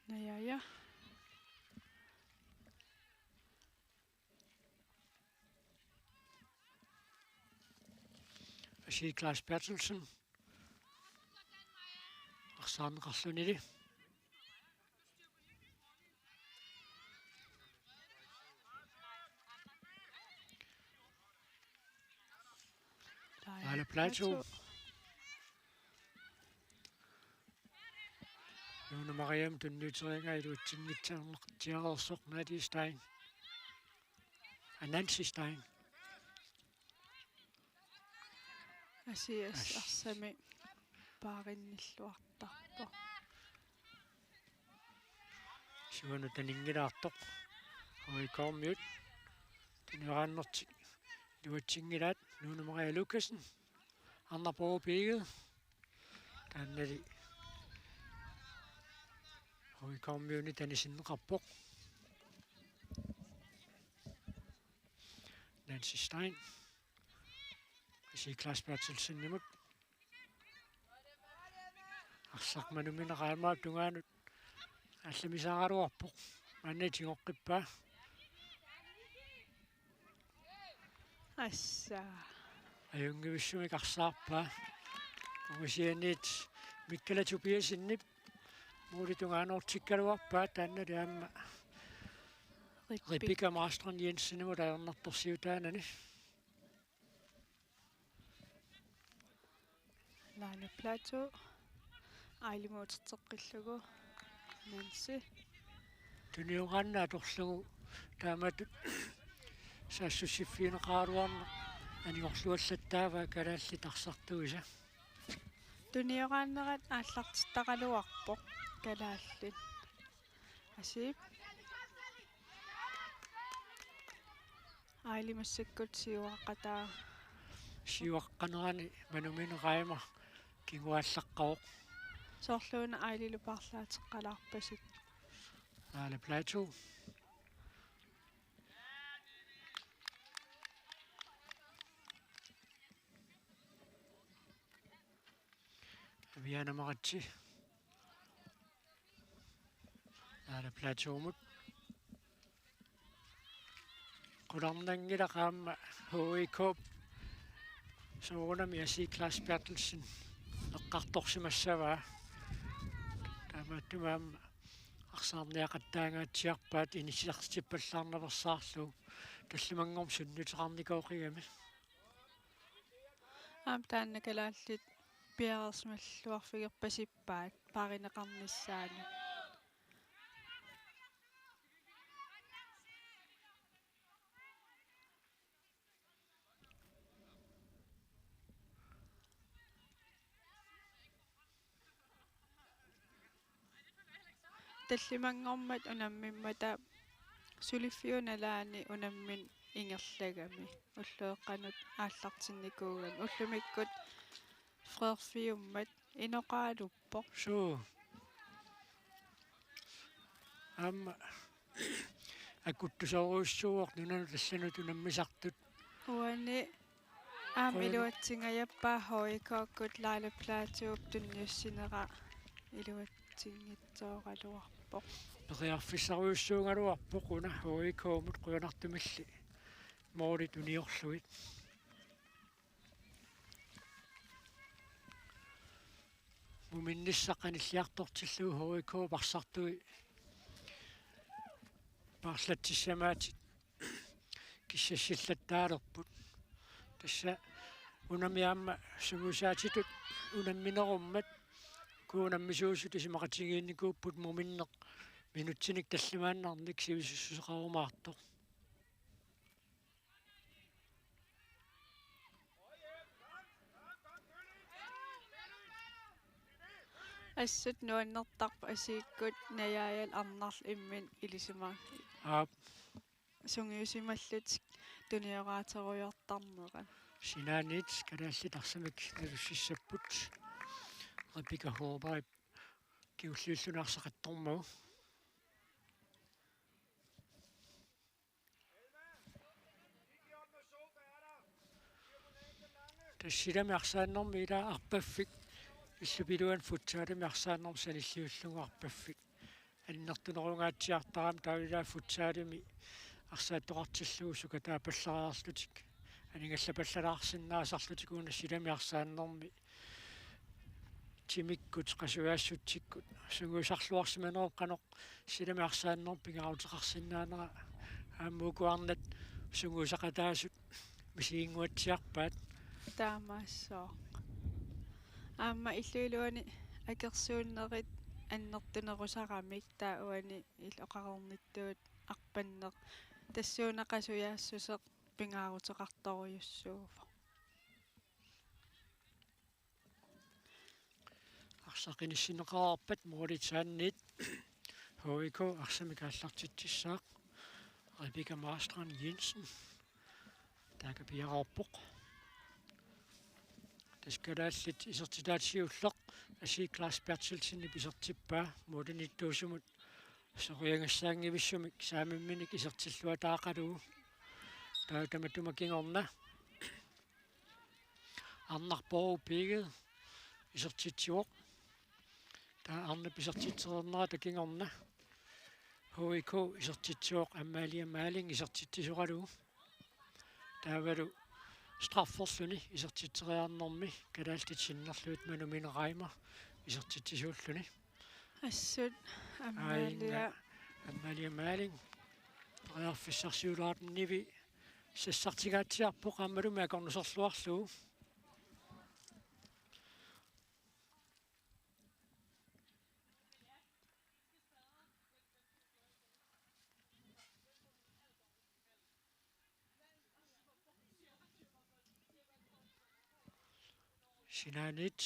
Naja, ja. Asi Claus Berthelsen. Arsaarneqarlunili. Aala Platou. Nuummi Mariamip tunniuteriaraa iluatsinngitsoornartiareersoq Nadia Stein. Aa, Nancy Stein. Asi as-, as-, arsami paarinnilluartarpoq. Siuanut taninngilaartoq. H I K-miut. Tunioraannertik iluatsinngilaat Nuummi Maria Lukassen. Arnaq Borg Egede. Taannali H I K-miunit tanisinneqarpoq. Nancy Stein. Asi Claus Berthelsenimut. Arsaq Manumina Reimerip tungaanut allamisaaraluarpoq. Maanna tigoqqippaa. Assa. Ajunngivissumik arsaarpaa. Ungasianiit Mikkala Tobiassenip måli tungaanoortikkaluarpaa taannali aamma Rebekka. Rebekka Marstrand Jensenimut ajornartorsiutaanani. Laane Platou. Ailimut uterteqqillugu. Nancy. Tunioraanni atorlugu taamatut saassussiffigineqaraluarneq anigorluallattaavaa kalaallit arsartuisa. Tunioraannerat aallartittaraluarpoq kalaallit. Asip. Aili massakkut siuaqqataa. Siuaqqanerani Manumina Reimer kinguaallaqqavoq. Soorluuna Aililu paarlaateqqalaarpasik. Aala Platou. Aviana Maratsi. Aala Platoumut. Qularnanngilaq aamma H I K-p soorunami Asi Claus Berthelsen eqqartorsimassavaa. Taamaattumik aamma arsaarniaqattaangaatsiarpaat inissisartippallaarnaveersaarlugu tallimanngormat sunniuteqarnikooqigami. Aamma taanna kalaallit piareersimalluarfigerpasippaat paarineqarnissaanut. Tallimanngormat unammimmata suliffiup nalaani unammineq ingerlagami ulloqeqqanut aallartinnikuugami, ullumikkut freerfiummat inoqaaluppoq. Suu. Aamma akuttusorujussuuvoq nunanut allanut unammisartut. Uani aamma Qujanaq. Iluatsingajappaa H I K-kkut Laila Platou tunniussinera iluatsinngitsooraluarpoq. Periarfissarujussuugaluarpoq una H I K-mut qujanartumilli moolit uniorlugit. Muminnissaq qanilliartortillugu H I K parsartui paarlatsissamaatit kissassilaattaalerput. Tassa unami aamma sungiusaatitut unamminerummat uku unammisuusut isumaqatigiinnikuupput muminneq minutsinik tallimaannarnik sivisussuseqarumaartoq. Assut nuannertarpoq asiikkut Najaajal arnarlu imminut ilisimaga. Aap. Sungiusimallutik tunioraaterujoortarnerat. Sinaaniit kalaallit arsamik nalussissapput. Rebecca Horvath kingulliulluni arsaq attormagu. Tassa silami arsaannermi ilaa arpaffik, illup iluani futsalimi arsaannermi sanilliullugu arpaffik. Annertunerungaatsiartarami taava ilaa futsalimi arsaattoqartillugu sukataapallareerlutik, aningallapallalaarsinnaasarlutik una silami arsaannermi timikkut qasujaassutsikkut sungiusarluarsimanerup qanoq silami arsaannermi pingaaruteqarsinnaanera aamma uku arnat sungiusaqataasut misiginnguatsiarpaat. Taamaassooq. Aamma illup iluani akersuunnerit annertunerusaramik taava uani illoqarnittut arpanneq. Tassuuna qasujaassuseq pingaaruteqartorujussuuvoq. Arsaq inissinneqareerpat målip saanniit H I K arsamik aallartitsissaaq Rebecca Marstrand Jensen. Taakku piareerput. Tassa kalaallit isertitaat siulleq Asii Claus Berthelsenip isertippaa målinittuusumut soriagassaanngivissumik saamimminik isertilluataaqalugu. Taava tamatuma kingorna Arnarpoq Piige isertitsivoq. Taava arnap isertitsereernerata kingorna H I K isertitsivoq, Amalie Malling isertitsisoralugu. Taavalu strafferluni isertitseriarnermi kalaallit sinnerlugit Manu Mine Reimer isertitsisuulluni. Assut Amalia. Aajuna Amalia Malling periarfissarsiulaarnivi sassartingaatsiarpoq aammalumi akornuserluarlugu. Sinaaniit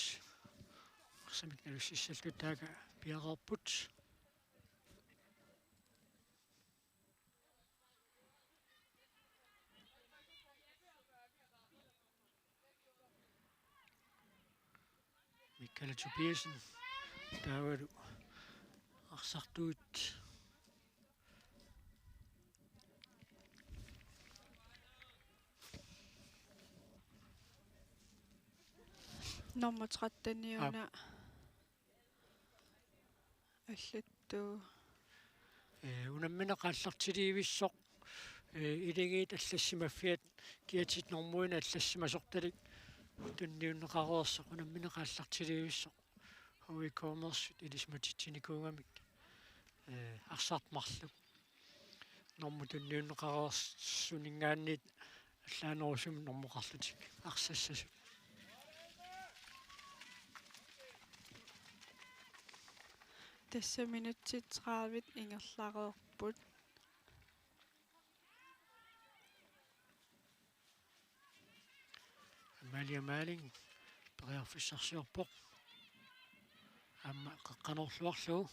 arsamik nalussissallutik taakku piareerput. Mikkala Tobiassen taavalu arsartuut. Nummer tretten-iuna. Aap. Allattu. Ee, unammineq aallartilivissoq, ee, iligiit allassimaffiat kiatit normuinik allassimasortalik tunniunneqareersoq, unammineq aallartilivissoq H I K-meersut ilisimatitsinikuugamik, ee, arsaq marluk normu tunniunneqareersuninngaanniit allaanerusumik normoqarlutik arsassasut. Tassa minutsit tredive ingerlareerput. Amalia Maling periarfissarsiorpoq. Aamma qeqqanoorluarlugu.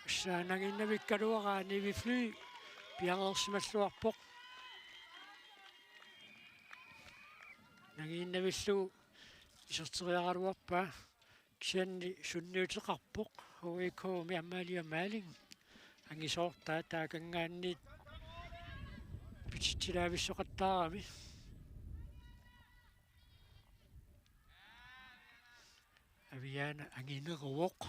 Tassa nangiinnavikkaluaraa, Navy Fly piareersimalluarpoq. Nangiinnavillugu iserteriaraluarpaa. Kisianni sunniuteqarpoq H I K-mi Amalia Maling. Angisoortaa taakanngaanniit pititsilaavissoqattaarami. Aviana angineruvoq.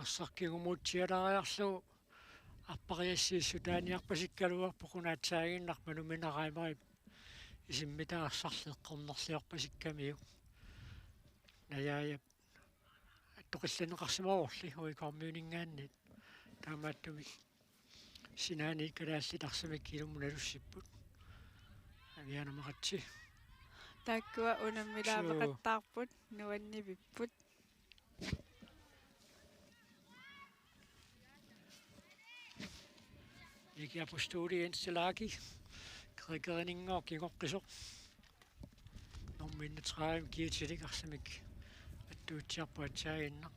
Arsaq kingumuutsialaariarlugu arpariassiissutaaniarpasikkaluarpoq, una aatsaaginnaq Manu Minereimeri isimmitaa arsarli eqqornerliorpasikkamiuk. Najaajap attoqqillanneqarsimavorli H I K-miuninngaanniit. Taamaattumik sinaani kalaallit arsamik ilummut nalussipput. Aviana Maratsi. Taakkua unammilaaqattaarput, nuannivipput. Niki Apostoli Jens Laki. Kerikerininngoq kingoqqisoq. Nummer enogtredive, Kiitilik arsamik attuutsiarpoq aatsaaginnaq.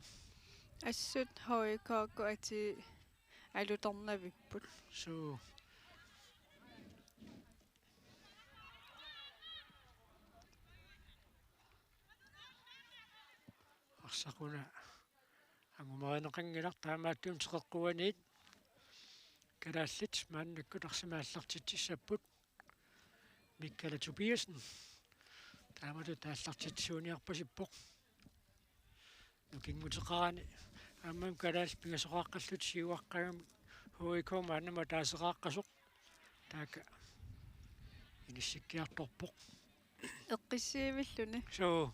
Assut H I K-kkut atii alutornavipput. Suu. Arsaq una angumerineqanngilaq, taamaattumik teqeqquaniit kalaallit maannakkut arsamik aallartitsissapput. Mikkala Tobiassen taamatut aallartitsisuuniarpasippoq. Nukinguteqarani aammami kalaallit pingasoqaaqqallutik siuaqqagamik H I K maannamut ataaseqaaqqasoq. Taakku inissikkiartorpoq. Eqqissiivilluni. Suu.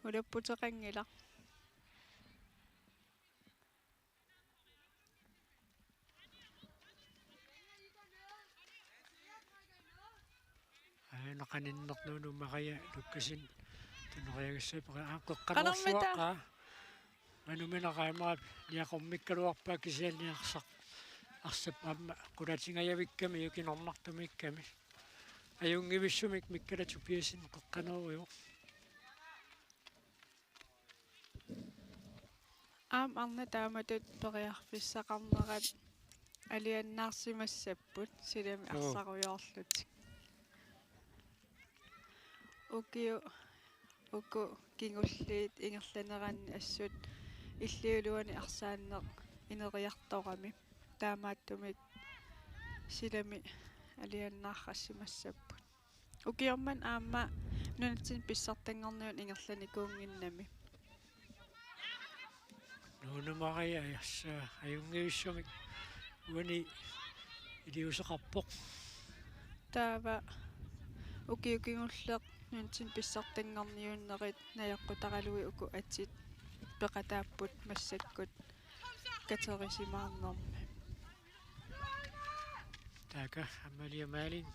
Ulapputeqanngilaq. Aana qaninnernuunu Maria Lukkasen tunoriagassapara, aa, qeqqanoorluaqaa. Qanormita? Manu Minereimeri niaqormikkaluarpaa kisianni arsaq, arsap aamma qulatingajavikkami ukinornartumiikkami. Ajunngivissumik Mikkala Tobiassen qeqqanoorivoq. Aamma arnat taamatut periarfissaqarnerat alianaarsimassapput silami. Joo. Arsarujoorlutik. Ukiut uku kingulliit ingerlaneranni assut illup iluani arsaanneq ineriartorami. Taamaattumik silami alianaarsimassapput. Ukioq manna aamma nunatsinni pissartanngorniunneq ingerlanikuunnginnami. Nuunu Maria, tassa ajunngivissumik uani iliuuseqarpoq. Taava ukiut kingulliit nunatsinni pissartanngorniunnerit najoqqutaralugit uku atit peqataapput massakkut katerisimaarnermi. Taakku Amalia Maling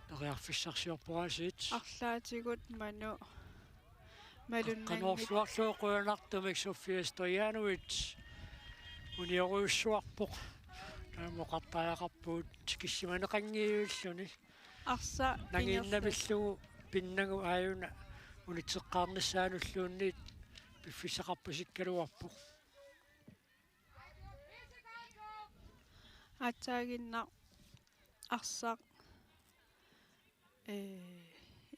periarfissarsiorpoq aasiit. Arlaatigut Manu malunnanngit. Qanoorluarlugu qujanartumik Sofia Stojanovic uniorujussuarpoq. Taama oqartariaqarpugut tikissimaneqanngivilluni. Arsaq nangiinnavillugu pinnagu aajuna unitseqqaarnissaanulluunniit piffissaqarpasikkaluarpoq. Aatsaaginnaq arsaq, ee,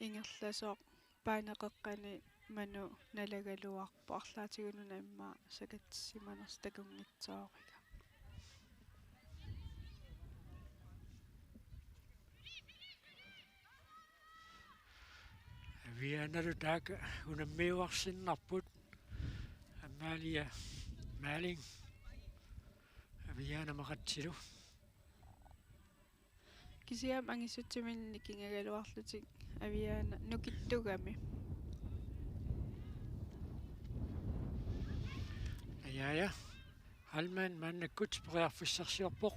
ingerlasoq paaneqeqqani Manu nalagaluarpoq, arlaatigut una immaqa sakatsissimanersoq takunngitsooriga. Avianalu taakku unammiuarsinnarput. Amalia Malling Aviana Maqatsilu. Kisianni angisutsiminnik kingagaluarlutik Aviana nukittugami. Ajaja. Halman maannakkut periarfissarsiorpoq.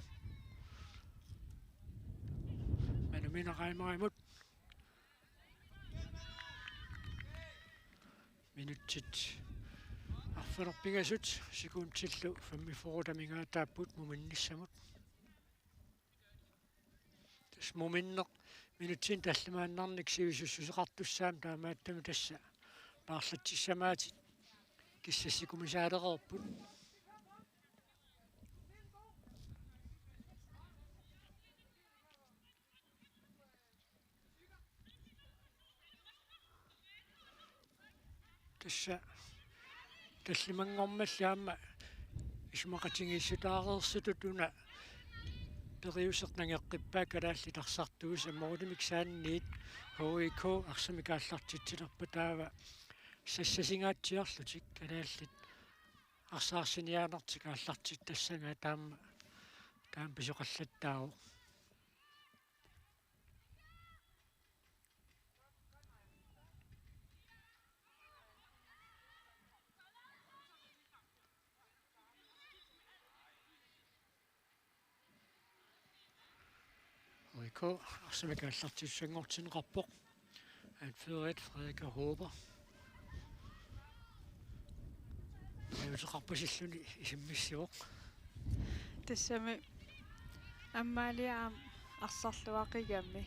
Manumina Reimerimut. Minutsit arfineq-pingasut, sekundillu femogfyrre amigaataapput muminnissamut. Tassa muminneq minutsinik tallimaannarnik sivisussuseqartussaammat, taamaattumik tassa paarlatsissamaatit kissassikumisaalereerput. Tassa tallimanngormalli aamma isumaqatigiissutaareersutut una periuseq nangeqqippaat kalaallit arsartuisa, målimik saanniit H I K arsamik aallartitsilerpaa, taava sassasingaatsiarlutik kalaallit arsaarsiniaanertik aallartittassangaat, taama taama pisoqallattaavoq. H I K arsamik aallartissanngortinneqarpoq. Anfører et Frederikke Håber. Ajutoqarpasilluni isimmissivoq. Tassami Amalia aamma arsarluaqigami.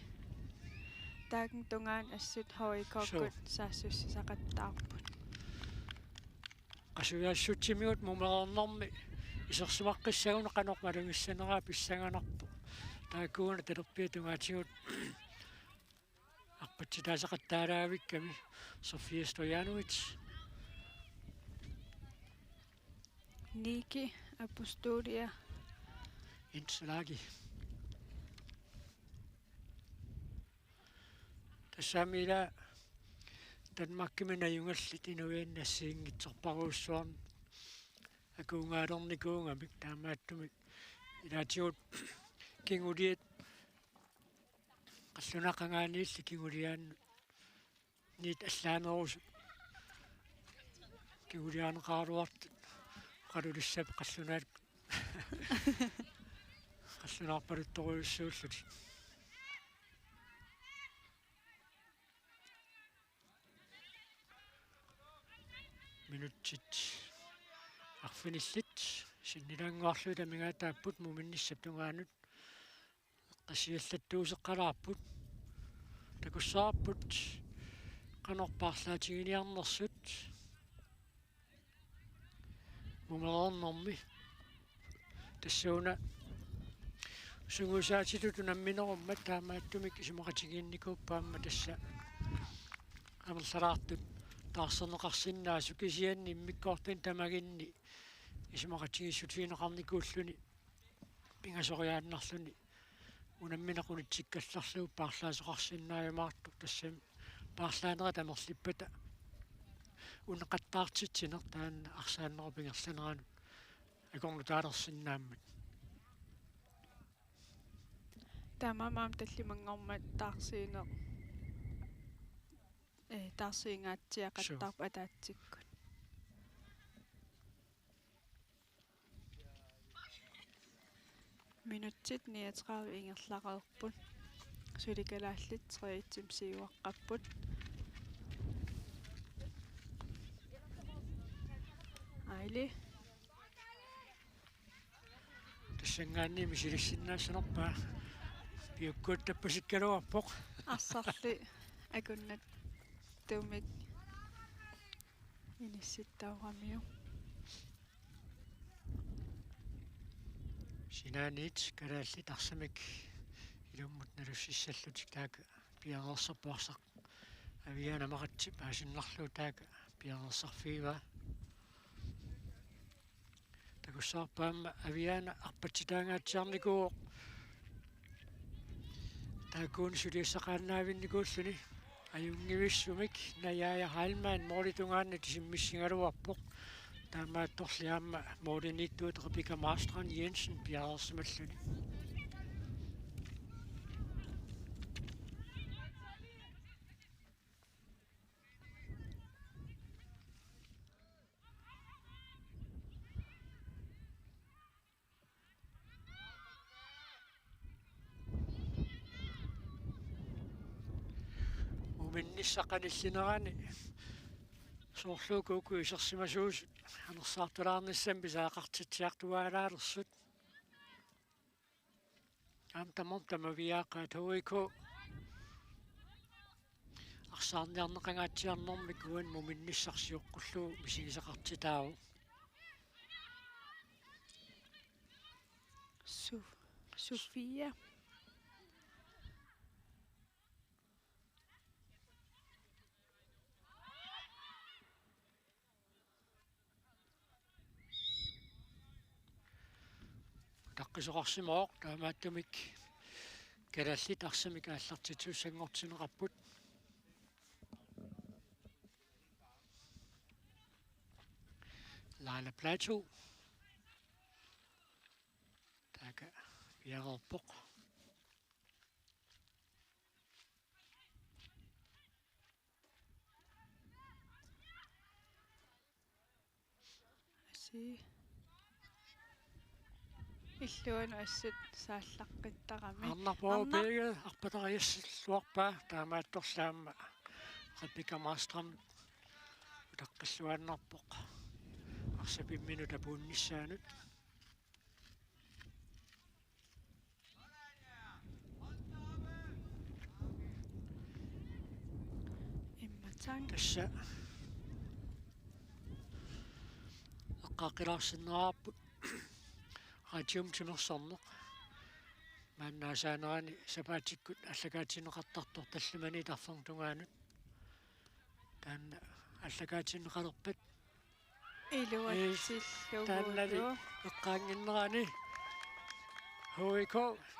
Taakku tungaanut assut H I K-kkut saassussisaqattaarput. Qasujaassutsimigut mumereernermi isersimaqqissagunik qanoq malugissaneraa pissanganarpoq. Taakkuuna talerpiata tungaatigut arpatsitaasaqattaalaavikkami. Sofia Stojanovic. Niki Apostolia. Insulagi. Tassami ila Danmarkimi najugallit inuiannit assigiinngitsorpassuarnik akuungaalernikuugamik, taamaattumik ilaatigut kinguliat qallunaaqangaaniilli kinguliaannit allaanerusut kinguliaaneqaraluartut oqalulissappat qallunaat qallunaarpaluttorujussuullutik. Minutsit arfinillit sinnilaannguarlugit amigaataapput muminnissap tungaanut eqqassiallattuuseqalaarput. Takussavarput qanoq paarlaatiginiarnersut mumereernermi. Tassuuna sungiusaatitut unamminerummat, taamaattumik isumaqatigiinnikuupput aamma tassa amerlalaartut taarserneqarsinnaasut, kisianni immikkoortuni tamaginni isumaqatigiissutigineqarnikuulluni pingasoriaannarluni unammineq unitsikkallarlugu paarlaasoqarsinnaajumaartoq, tassami paarlaanerit amerlippata uneqattaartitsineq taanna arsaannerup ingerlaneranut akornutaalersinnaammat. Taamaammat tallimanngormat taarsiineq, eh, taarsiingaatsiaqattaarpoq ataatsikkut. Minutsit niogtredive ingerlareerput. Suli kalaallit tre-itsimi siuaqqapput. Aili. Tassanngaanniit misilissinnaassanerpaa piukkuuttappasikkaluarpoq. Arsarli akunnattumik inissittaaramiuk. Sinaaniit kalaallit arsamik ilummut nalussissallutik taakku piareersarput, arsaq Aviana Maqatsi paasinnarlugu taakku piareersarfigivaa. Takussavarput aamma Aviana arpatsitaangaatsiarnikuuvoq. Taakkuupput suliassaqaannaavinnikuulluni. Ajunngivissumik Najaja Heilmann målip tungaanut isimmissigaluarpoq. Taamaattorli aamma målimiittuut Rebecca Marstrand Jensen piareersimalluni. Muminnissaq qanillinerani soorlu uku isersimasuusut anersaartulaarnissamik pisariaqartitsiartuaalaalersut. Aamma tamarmik tamaviaaqaat. H I K arsaarniarneqangaatsiarnermik uani muminnissaq sioqqullugu misigisaqartitaavoq. Su-, Sofia. Utaqqisoqarsimavoq, taamaattumik kalaallit arsamik aallartittussanngortinneqarput. Laila Platou. Taakku piareerpoq. Asi. Illuanut assut saallaqqittarami. Arnarpooq Arnar- Peege arpatariassalluarpaa, taamaattorli aamma Rebecca Marstrand utaqqilluinnarpoq arsap imminut apuunnissaanut. Immaqa tassa eqqaaqqilaarsinnaavarput radium timersorneq. Maanna aasaanerani sapaatikkut aallakaatinneqartartoq tallimanik arfernip tungaanut. Taanna aallakaatinneqalerpat Iluatsillugu. Taannali eqqaannginnerani H I K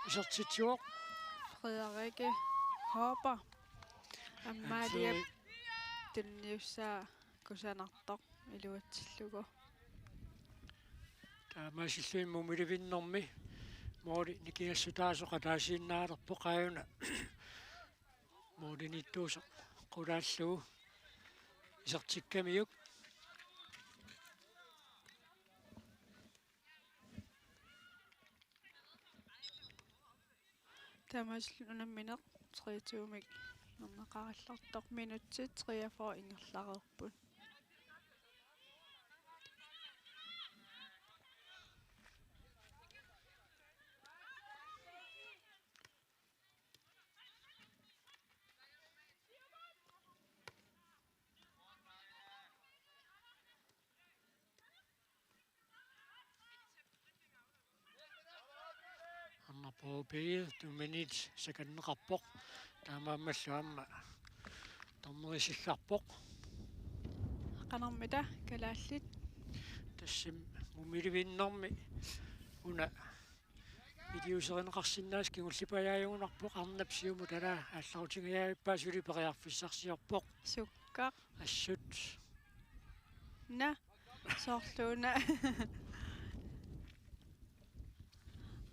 isertitsivoq. Frederik Håber. Amalia tunniussaa kusanartoq iluatsillugu. Taamaasilluni mumilivinnermi måli nikingassutaasoq ataasiinnaalerpoq aajuna. Målimiittuusoq qulaallugu isertikkamiuk. Taamaasilluni unammineq tre to-mik nernaqarallartoq, minutsit treogfyrre ingerlareerput. Arnarpooq Peege tumminit sakanneqarpoq. Taamaammallu aamma dommeri sillarpoq. Qanormita kalaallit? Tassami mumilivinnermi una iliuuserineqarsinnaasut kingulliit pajaajugunarpoq, arnap siumut alaa aallarutigiaavippaat suli periarfissarsiorpoq. Sukkaq. Assut. Naa, soorluuna.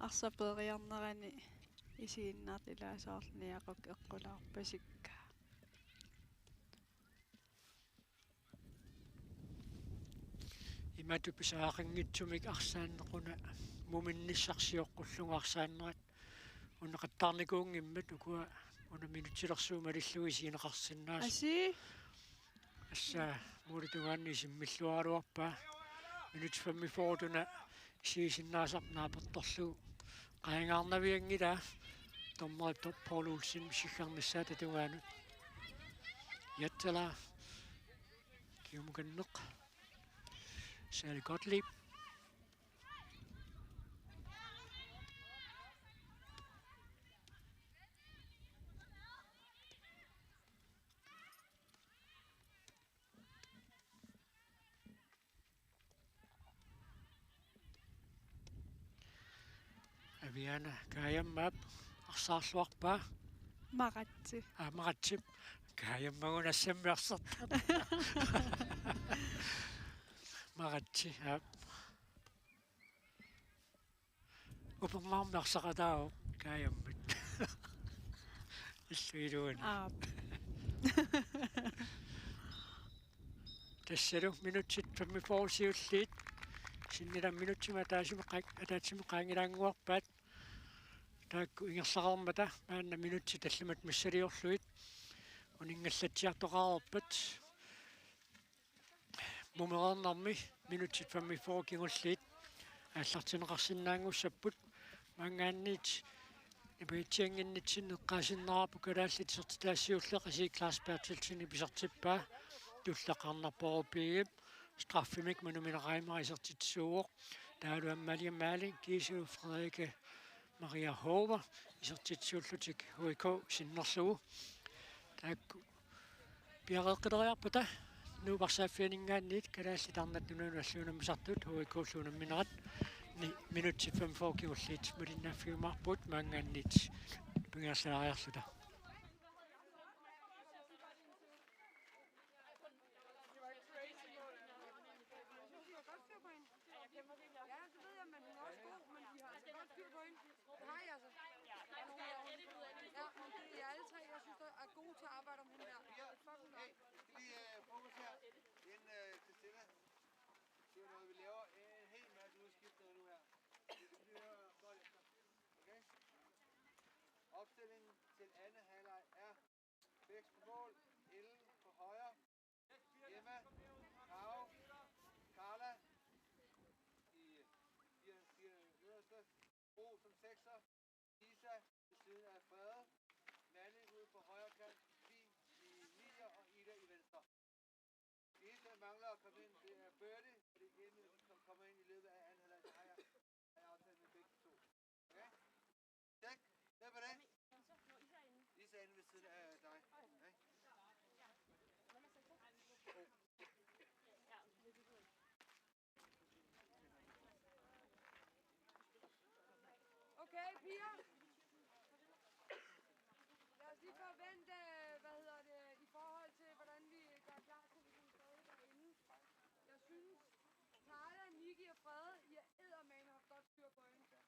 Arsaq peeriarnerani isiginnaartut ilaa soorlu niaquk eqqulaarpasikka. Imatut pisariaqanngitsumik arsaanneq una muminnissaq sioqqullugu arsaannerat una qattaarnikuunngimmat ukua una minutsilersuut malillugu isigineqarsinnaasut. Asi. Assa målip tungaanut isimmilluaraluarpaa. Minut femogfyrre una isigisinnaasarput naapertorlugu. Qaangiinnavianngilaa dommerip Paul Olsen sikkarnissaata tungaanut. Jatsala. Kiumukanneq. Sally Gottlieb. Aviana Kajammaap arsaarluarpaa. Maratsi. Aa, Maratsi. Kaajammagu nassammi arsartarpoq. Maratsi, aap. Upernaarmi arsaqataavoq Kaajammat. Illup iluani. Aap. Tassalu minutsit femogfyrre siulliit. Sinnilammik minutsimik ataatsimik qaa-, ataatsimik qaangilaannguarpaat. Taakku ingerlareermata maanna minutsit tallimat missiliorlugit uninngallatsiartoqareerpat. Mumereernermi minutsit femogfyrre kingulliit aallartinneqarsinnaanngussapput. Maanngaanniit nipangitsiannginnitsinni eqqaasinnaarpoq kalaallit isertitaasut siulleq, Claus Berthelsenip isertippaa tulleq Arnarpoorup B G-p straffemik Manu Mina Reimer isertitsisuuvoq. Taavalu Amalie Malling, Gisela Frederikke Maria Hove isertitsisuullutik H I K sinnerlugu. Taakku piareeqqileriarpata Nuup arsaaffianinngaanniit Kalaallit Arnat Nunanut Alliuut Unammisartut H I K-llu unamminerat, ni-, minutsit femogfyrre kingulliit malinnaaffigiumaarpugut maanngaanniit pingaarsaariarluta. Ja, det ved jeg, men hun er også god, men I har altså godt styr på hende. Det har I altså. Ja, men det er I alle tre, jeg synes, der er gode til at arbejde om hende der. Det er fucking godt. Hey, skal lige øh, frokost her. Inden øh, Christina siger noget, vi laver en hel masse udskiftninger nu her. Vi skal lige høre godt efter. Okay? Opstillingen til anden halvleg er Bæks på mål, Ellen på højre, Emma, Karo, Carla i fire, fire øverste, Bo som sekser, Lisa ved siden af Frede, Manning ude på højre kant, Fie i nier og Ida i venstre. Det eneste, der mangler at komme ind, det er Birdie, og det er Emma, som kommer ind i løbet af anden halvleg. Det har jeg, har jeg aftalt med begge to. Okay? Tjek. Hvem er det? Lisa inde ved siden af dig. Ikke? Okay, piger. Lad os lige få vendt, øh, hvad hedder det, i forhold til, hvordan vi gør klar til, at vi kan stadig derinde. Jeg synes, Carla, Niki og Frede, I har eddermame haft godt styr på hende.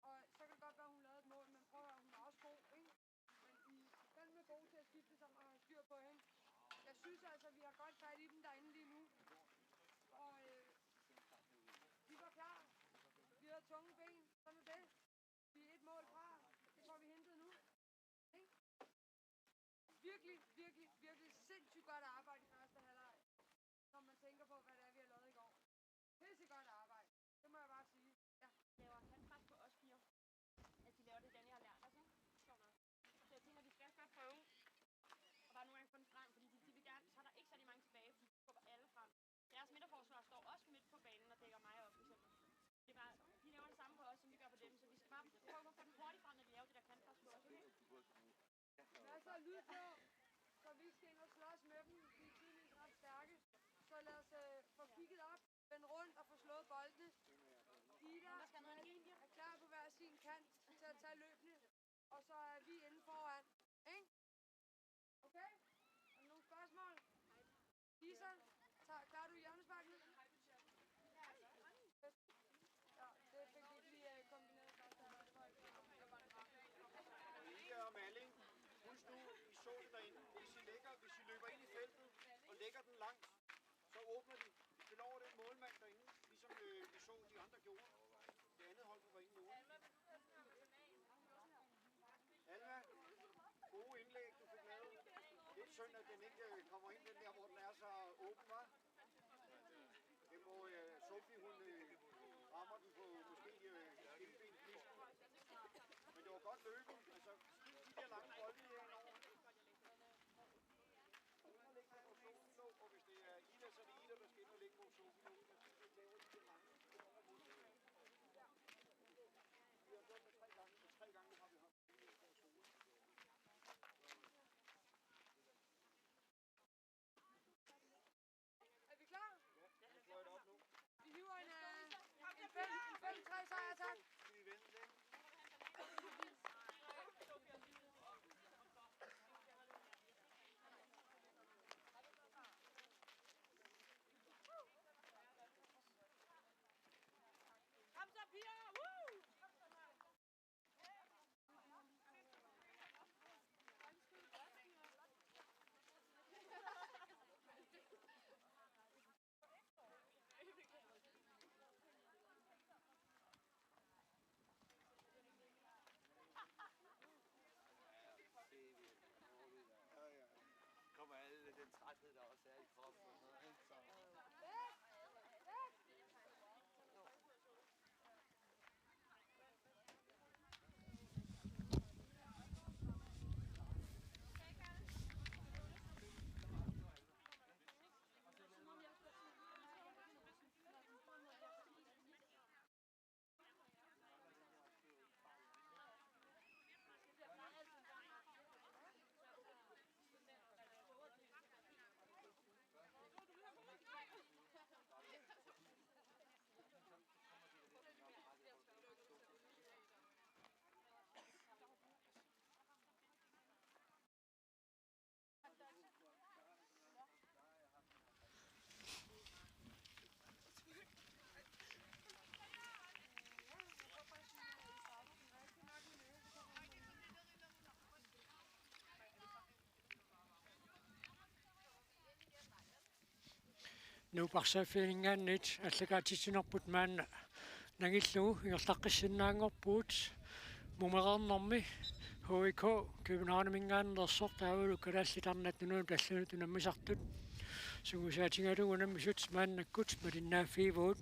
Og så kan det godt være, hun lavede et mål, men prøv at høre, hun er også god, ikke? Men I er fandme gode til at skifte sig og have styr på hende. Jeg synes altså, vi har godt fat i dem derinde lige nu. Og øh, vi var klar. Vi havde tunge ben. Sådan er det. Vi er et mål fra. Det får vi hentet nu. Ikke? Virkelig, virkelig, virkelig sindssygt godt arbejde i første halvleg. Når man tænker på, hvad det er, vi har lavet i går. Pissegodt arbejde. Det må jeg bare sige. Ja. Laver kantpres på os fire. At de laver det, Danny har lært os, ikke? Sjovt nok. Så jeg tænker, vi skal også godt prøve at bare nogle gange få den frem, fordi de, de vil gerne, så er der ikke særlig mange tilbage, fordi de skubber alle frem. Deres midterforsvar står også midt på banen og dækker mig op, for eksempel. Det er bare, de laver det samme på os, som vi gør på dem, så vi skal bare prøve at få den hurtigt frem, når de laver det der kantpres på os, ikke? Masser af lyd på, så vi ikke skal ind og slås med dem. Vi er tydeligvis ret stærke. Så lad os øh, få kigget op, vende rundt og få slået boldene. Ida er klar på hver sin kant til at tage løbene. Og så er vi inde foran. Ikke? Okay? Er der nogle spørgsmål? Lisa, tager, klarer du hjørnesparkene? Ja, det fik vi ikke lige øh, kombineret godt. Der var det højt. Ida og Malling, husk nu, I så det derinde. Hvis I, lægger, hvis I løber ind i feltet og lægger den langt, så åbner de. De spiller over den målmand derinde, ligesom øh, vi så de andre gjorde. Det andet hold på ringen nu. Alma, gode indlæg, du fik lavet. Lidt synd, at den ikke øh, kommer ind, den der, hvor den er så åben, var. Det må øh, Sophie, hun øh, rammer den på måske øh, indben. Men det var godt løbet. Altså, spil de der lange bolde henover. Hun må lægge den på Sophie, og hvis det er Ida, så er det Ida, der skal ind og lægge på Sophie. Hun kan spille lidt lavere, de der lange. Vi har gjort det tre gange. Tre gange har vi haft Nuup arsaaffianinngaanniit aallakaatitsinerput maanna nangillugu ingerlaqqissinnaanngorpugut. Mumereernermi H I K Københavniminngaanneersoq taavalu Kalaallit Arnat Nunanut Allanut Unammisartut sungiusaatigalugu unammisut maannakkut malinnaaffigivugut.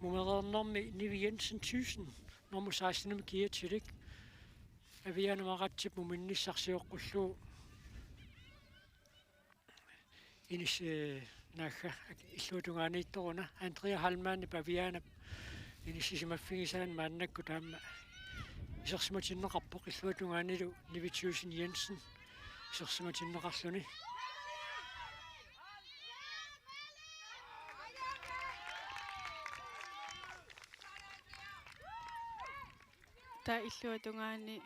Mumereernermi Nivi Jensen Thyssen, nummer seksten-imi kiatilik, Aviana Maratsip muminnissaq sioqqullugu inis-, eh, naagga illuatungaaniittoq una, Andrea Heilmannip Avianap inissisimaffigisaanut maannakkut aamma isersimatinneqarpoq, illuatungaanilu Nivi Thyssen Jensen isersimatinneqarluni. Taava illuatungaani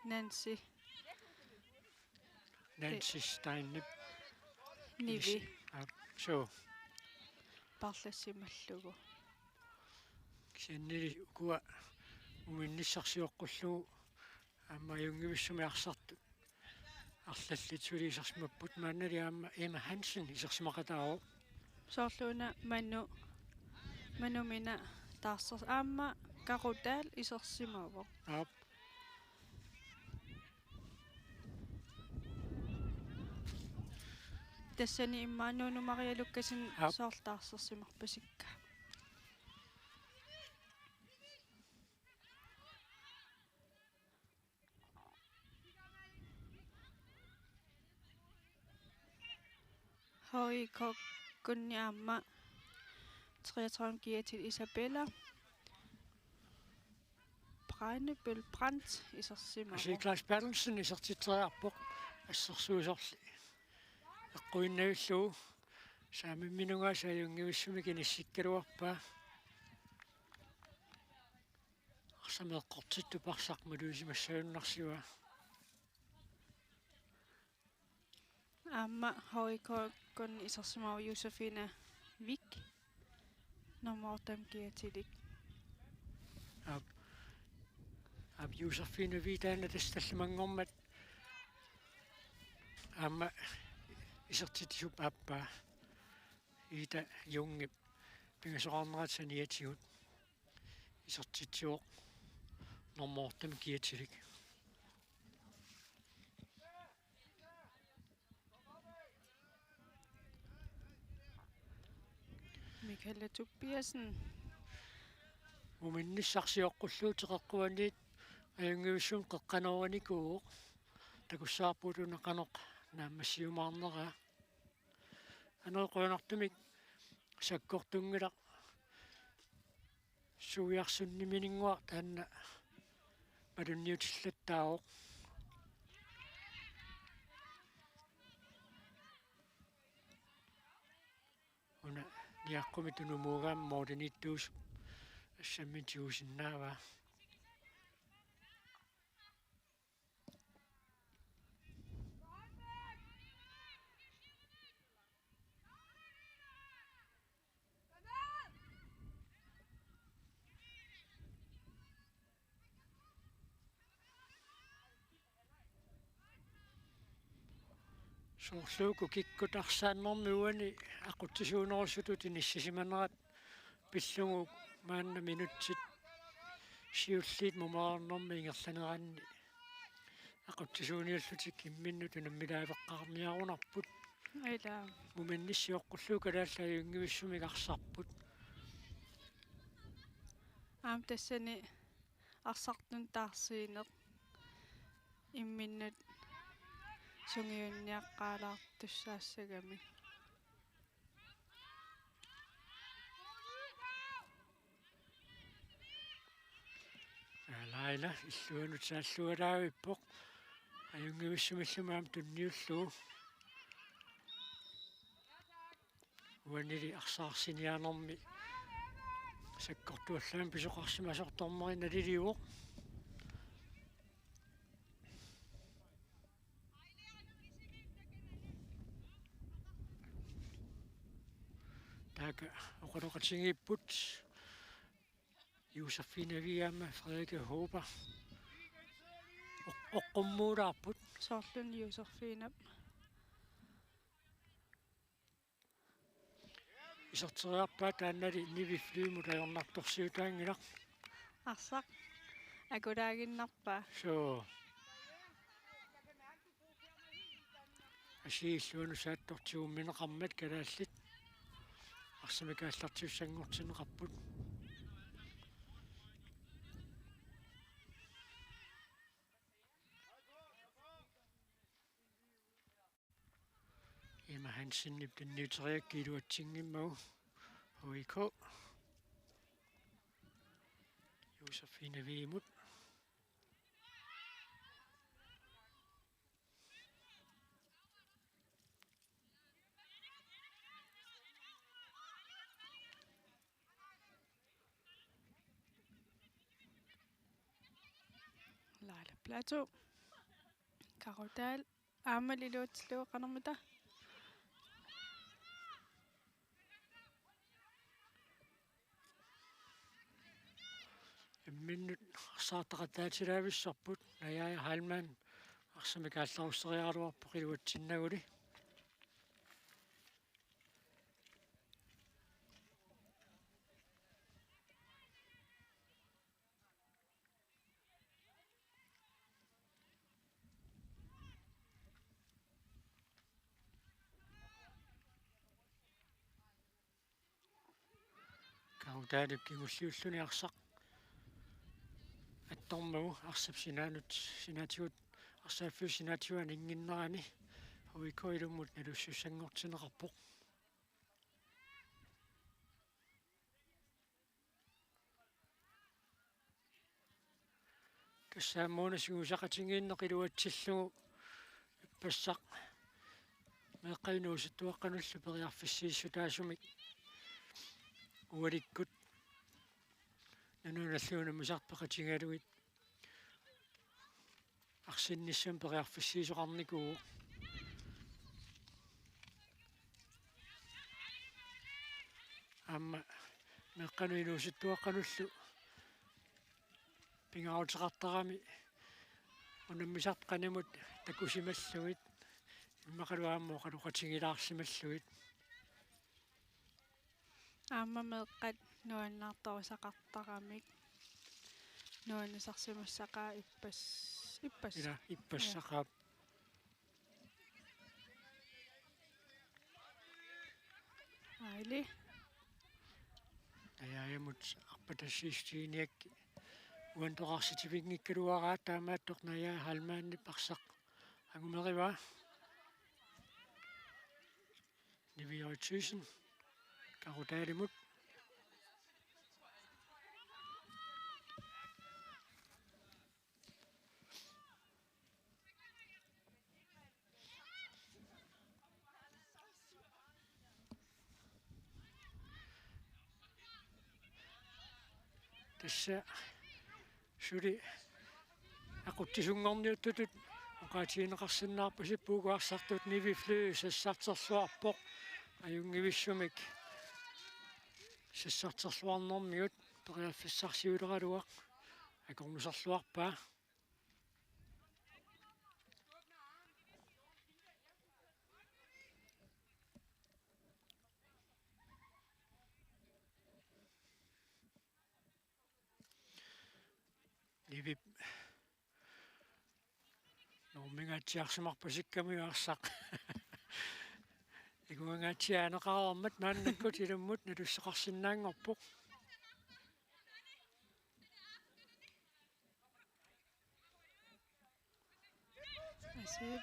Nancy. Nancy Steinip. Nivi. Aa, suu. Paarlassimallugu. Kisiannili ukua muminnissaq sioqqullugu aamma ajunngivissumik arsartut arlallit suli isersimapput, maannali aamma Emma Hansen isersimaqataavoq. Soorlu una Manu, Manu Mina taarser-, aamma Karu Dahl isersimavoq. Aap. Tassani immaqa Nunu Maria Lukassen. Aap. Soorlu taarsersimarpasikka. H I K-kkunni aamma treogtredive kiatil Isabella Breinebøl Brandt isersimavoq. Asi Claus Berthelsen isertitseriarpoq assersuisorli eqquinnavilluni. Saamimminungaasa ajunngivissumik inissikkaluarpaa. Arsamik eqqortittup arsaq malugisimasunnarsivoq. Aamma H I K-kkunni isersimavoq Josefine Wiik, nummer otte-mi kiatilik. Aap. Aap, Josefine Wiik taanna tassa tallimanngormat aamma isertitsisup aappaa. Ida Jungip pingasoqarnerata saniatigut isertitsivoq nummer otte-mi kiatilik. Michaela Tobiassen. Muminnissaq sioqqullugu teqeqquaniit ajunngivissumik qeqqanoorinikuuvoq. Takussavarput una qanoq naammassiumaarneraa. Aneeq qujanartumik sakkortunngilaq, Suujarsunnimininnguaq taanna malunniutillattaavoq. Una niaqqumi tunumuugaam mooriniittuus assammi tigusinnaavaa. Soorlu uku kikkut arsaannermi uani aqutsisuunerusutut inissisimanerat pillugu maanna minutsit siulliit mumereernermi ingerlaneranni aqutsisuuniullutik imminnut unammilaaveqqaarniarunarput. Ila. Muminnissioqqullugu kalaallit ajunngivissumik arsarput. Aamma tassani arsartunut taarsiineq imminnut sungiunniaqqaalaartussaassagami. Aa, Laila illuanut saallualaavippoq. Ajunngivissumillu aamma tunniullugu. Uanili arsaarsiinermi sakkortuallaamik pisoqarsimasoq dommeri nalilivoq. Taakku oqaloqatigiipput. Josefine Wium, Frederikke Håber. Oq-, oqqummuulaarput. Soorlumi Josefine. Iserteriarpaa taannali Nivi Flymut ajornartorsiutaanngilaq. Arsaq. Akulaaginnarpaa. Suu. Asii illuanut saattortigummineqarmat kalaallit arsamik aallartiussanngortinneqarput. Emma Hansenip tunniuteriaraa iluatsinngimmagu H I K. Josefine Wiumut. Laila Platou. Karo Dahl. Aamma iluatsillugu qanormita. Imminnut arsaartaqattaatilaavissorput, Naja Heilmann arsamik aallarusseriaraluarpoq iluatsinnaguli. Karo Dahlip kingulliulluni arsaq attormagu arsap sinaanut, sinaatigut, arsaaffiup sinaatigut aninnginnerani H I K ilummut nalussussanngortinneqarpoq. Tassa aamma una sungiusaqatigiinneq iluatsillugu ippassaq meeqqanut inuusuttuaqqanullu periarfissiissutaasumik ualikkut nanunnut allanut unammisartut peqatigalugit arsinnissamut periarfissiisoqarnikuuvoq. Aamma meeqqanut inuusuttuaqqanullu pingaaruteqartarami unammisartut qanimut takusimallugit immaqalu aamma oqaloqatigilaarsimallugit. Aamma meeqqat nuannaartorusaqartaramik nuannisarsimassaqaat ippas-, ippas-, ila, ippassaqaat. Aili. Najajamut arpatassiissutigiinngikkakku uani toqarsitivinngikkaluaraat, taamaattoq Naja Heilmannip arsaq angumerivaa. Nivi Høj Thyssen. Karo Dahlimut. Tassa suli aqutsisunngorniuttutut oqaatigineqarsinnaarpasippoq, uku arsartut Nivi Fly sassarterluarpoq, ajunngivissumik sassarterluarnermigut periarfissarsiuleraluaq akornuserluarpaa. Nivip norminngaatsiarsimarpasikkami arsaq. Tiguangaatsiaaneqareermat maannakkut ilummut nalussoqarsinnaanngorpoq. Asip.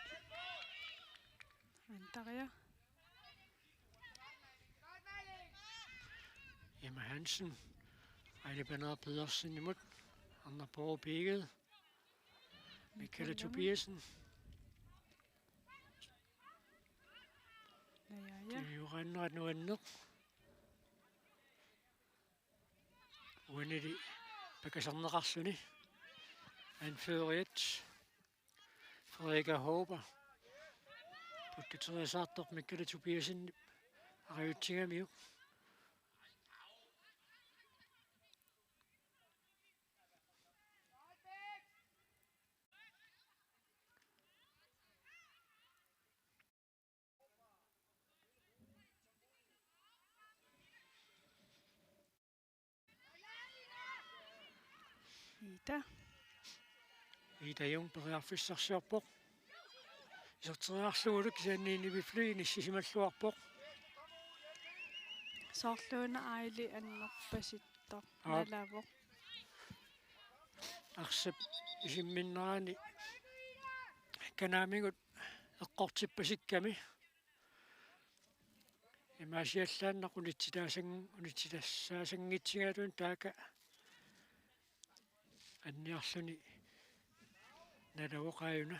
Antaria. Emma Hansen. Aili Paneer Pedersenimut. Arnarpoq Piiged. Michaela Tobiassen. Naja, ja. Tiuaannera nuanneq. Uanili pakasarneqarluni. Anføreriat Frederikke Håber. Puttuteriasaartoq Michaela Tobiassen arajutsigaanni. Ida. Ida Jung periarfissarsiorpoq. Iserteriarlugulu kisianni Nivi Fly inissisimalluarpoq. Soorluuna Aili annerpasittoq. Aap. Nalavoq. Arsap isimminnerani kanaamigut eqqortippasikkami. Imaasiallaannaq unitsitaasan-, unitsitassaasanngitsingaluunniit taakku anniarluni nalavoq aajuna.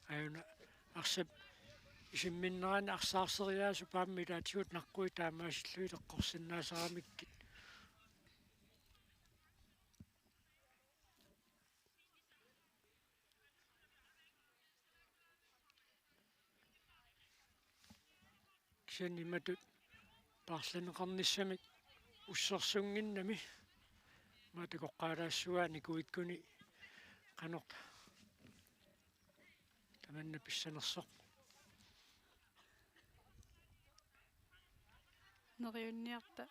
Aajuna arsap isimminnerani arsaarseriaaseq paammi ilaatigut naqqui taamaasillugit eqqorsinnaasaramikku. Kisianni imatut paarlanneqarnissamik ussersunnginnami. Imatut takoqqaalaassuugaanikuikkuni qanoq tamanna pissanersoq. Neriunniarta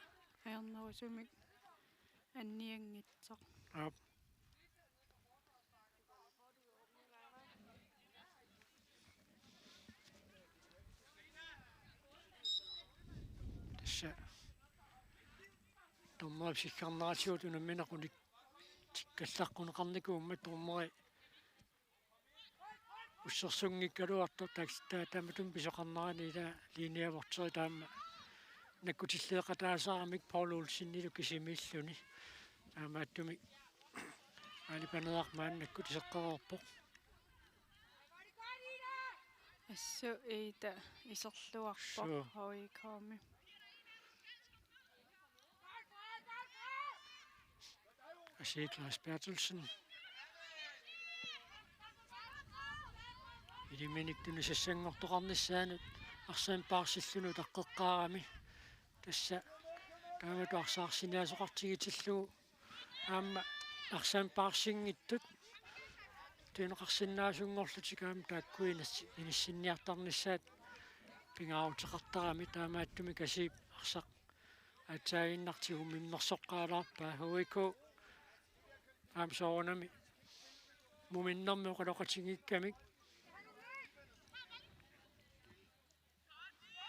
ajornerusumik annianngitsoq. Aap. Tassa dommerip sikkarneratigut unammineq unikkallarneqarnikuummat dommeri ussersunngikkaluartoq taak-, taa-, taamatut pisoqarnerani ila linjevogteri taama nakkutilleeqataasaramik Paul Olsenilu kisimiilluni. Taamaattumik Aili Paneeraq maannakkut iseqqareerpoq. Assut Ida iserluarpoq. Suu. H I K-mi. Asiit Lars Berthelsen. Iliminik tunisassanngortoqarnissaanut arsaq paarsilluni utaqqeqqaarami. Tassa taamatut arsaq arsiniaasoqartigitillugu aamma arsaq paarsinngitsut tunineqarsinnaasunngorlutik aamma taakku inis-, inissinniartarnissaat pingaaruteqartarami. Taamaattumik Asiip arsaq aatsaaginnartigu mimmersoqqaalaarpaa. H I K aamma soorunami muminnermi oqaloqatigiikkamik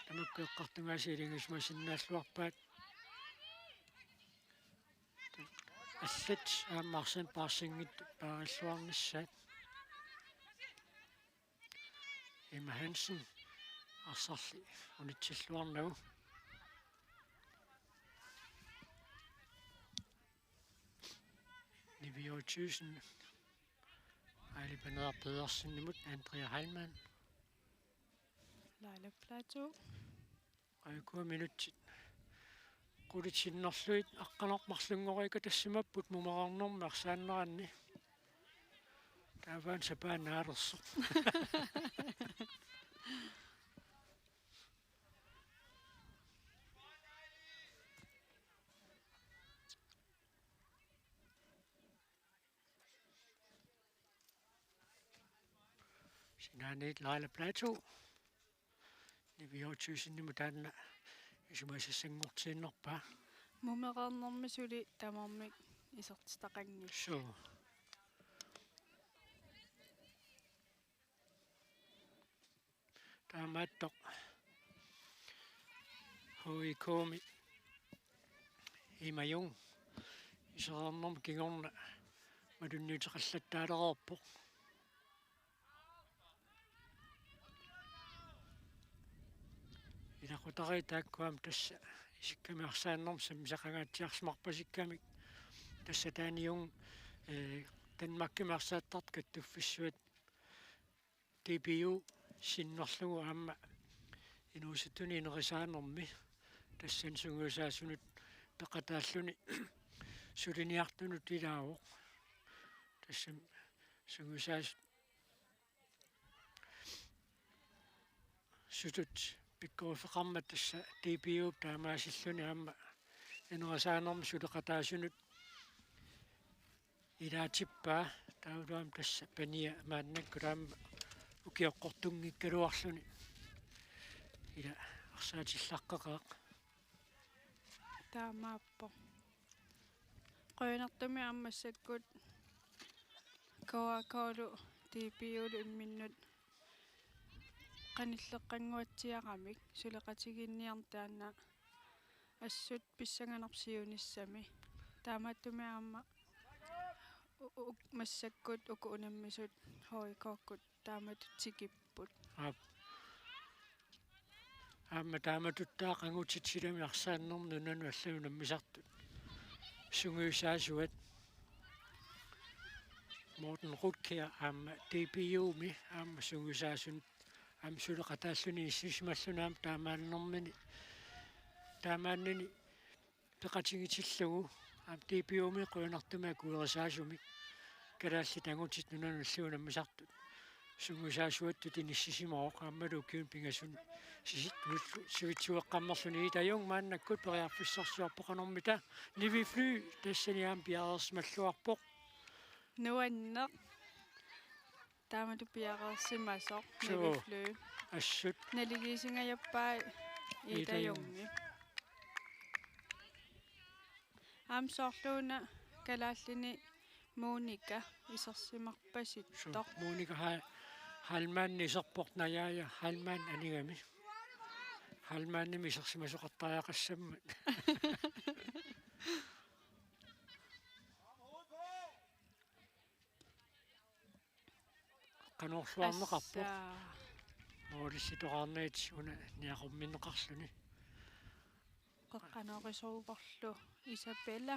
tamakku eqqartugaasiit ilanngusimasinnaalluarpaat. Allat aamma arsaq paarsinngitsut paarilluarnissaat. Emma Hansen arsarli unitsilluarnagu. Nivi Thyssen. Aili Paneeraq Pedersenimut Andrea Heilmann. Laila Platou. Aajuku minutsit qulit sinnerlugit aqqaneq-marlunngoriikkatassimappat mumereernermi arsaanneranni. Taava sapaannaalersoq. Sinaaniit Laila Platou. Nivi Thyssen-imut taanna isumasassanngortiinnarpaa. Mumereernermi suli tamarmik isertitaqanngillat. Suu. Taamaattoq H I K-mi Ima Jung isereernermi kingorna malunniuteqallattaalereerpoq. Ilaqutariit taakku aamma tassa isikkamik arsaannermut sammisaqangaatsiarsimarpasikkamik, tassa Taani Jung, eh, Danmarkimi arsaattartut kattuffissuat D B U sinnerlugu aamma inuusuttuni inerisaanermi tassani sungiusaasunut peqataalluni suliniartunut ilaavoq. Tassami sungiusaasut sutut pikkoriffeqarmat tassa D B U-p taamaasilluni aamma inerisaanermi suleqataasunut ilaatippaa. Taavalu aamma tassa pania maannakkut aamma ukioqqortunngikkaluarluni ila arsaatillaqqaqaaq. Taamaappoq. Qujanartumik aamma massakkut K A K-lu D B U-lu imminnut qanilleqqannguatsiaramik suleqatigiinniarneq taanna assut pissanganarpoq siunissami. Taamaattumik aamma u-, u-, massakkut uku unammisut H I K-kkut taamatut tikipput. Aap. Aamma taamatut taava qangutit silami arsaannermi nunanut allanut unammisartut sungiusaasuat Morten Rudkjær aamma D B U-mi aamma sungiusaasunut aamma suleqataalluni inissisimalluni aamma taamaannermini, taamaannini peqatigitillugu aamma D B U-mi qujanartumik akuerisaasumik kalaallit angutit nunanut allanut unammisartut sungiusaasuattut inissisimavoq. Aammalu ukiuni pingasuni sisittuillu sivitsueqqammerluni. Ida Jung maannakkut periarfissarsiorpoq qanormita. Nivi Fly tassani aamma piareersimalluarpoq. Nuanneq. Taamatut piareersimasoq. Suu. Nivi Fly. Assut. Naligiissingajappaa Ida Ida Jung. Jungi. Aamma soorluuna kalaallini Monika isersimarpasittoq. Suu, Monika Ha-, Heilmann iserpoq, Najaja Heilmann anigami. Heilmannimik isersimasoqartariaqassammat. Qanorluarneqarpoq. Assa. Målissitoraarnagit una niaqorminneqarluni. Qeqqanorisuuvorlu Isabella.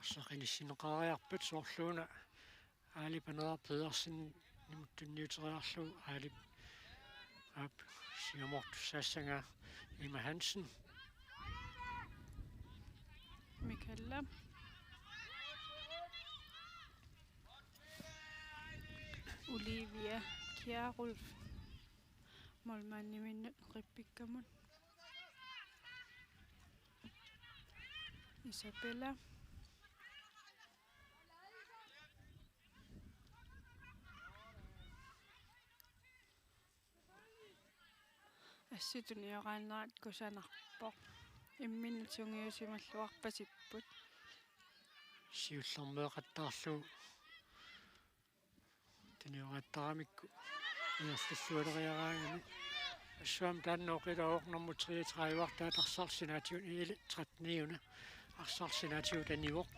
Arsaq inissinneqariarpat soorluuna Aalip Aneeraq Pedersenimut tunniuteriarlugu Aalip aap siumortussaassagaa Emma Hansen. Michaela. Olivia Kjærulf. Målmandiminnut qippikkamut. Isabella. Assut tunioraannerat kusanarpoq. Imminnut sungiusimalluarpasipput. Siullermeeqattaarlugu tuniorattaramikku ingerlallualeriaraangami. Assut aamma taanna oqilaavoq nummer treogtredive-artaat arsaq sinaatigut, ili tretten-iuna arsaq sinaatigut anivoq.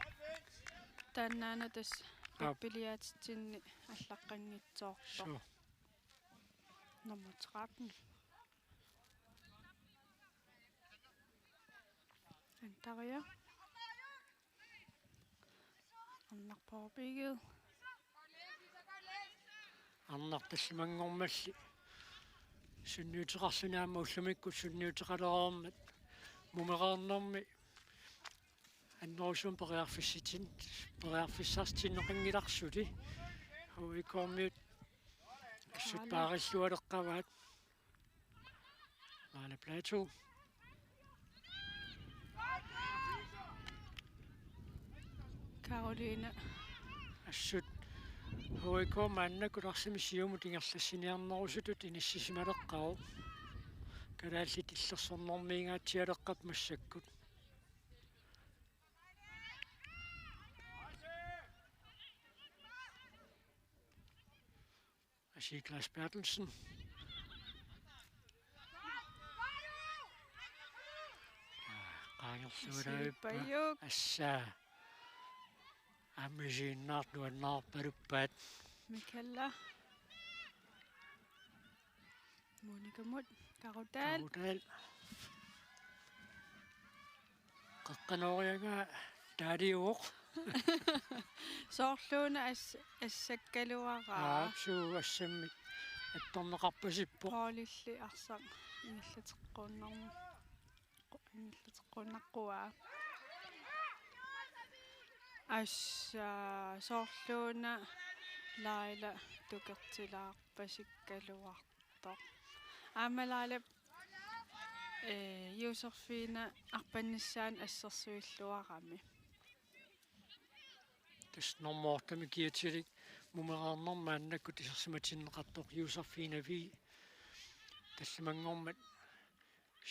Taannaana tassa Aap. Pappiliaatitsinni allaqqanngitsoorpoq. Suu. Nummer tretten. Antaria. Arnarpoq Pigel. Arnaq tallimanngormalli sunniuteqarluni aamma ullumikkut sunniuteqalereermat mumereernermi annerusumik periarfissatin-, periarfissarsitinneqanngilarsi. H I K-miut assut Aana. Paarillualeqqavaat. Maana Plato. Karoline. Assut H I K maannakkut arsaq siumut ingerlassiniarnerusutut inissisimaleqqaarpoq. Kalaallit illersornermiingaatsialeqqapput massakkut. Asi Claus Berthelsen. Qaangerluulaarpaa. Siippajuk. Assa. Ammisiinnaartuannaarpaluk paat. Mikalla. Monikamut. Karutal. Karutal. Qaqqanooriagaa taaliuvoq. Soorluuna as-, assakkaluaraa. Aapsuu assammik attorneqarpasippoq. Paulilli arsaq ingerlateqquunnarmi. Ingerlateqquunnaqqua. Assa soorluuna Laila tukertilaarpasikkaluartoq. Aamma Laila, eh, Josefine arpannissaanut assersuilluarami. Tassa normu ottemik kiatilik mumereernermi maannakkut isersimatinneqartoq Josefine Vig. Tallimanngormat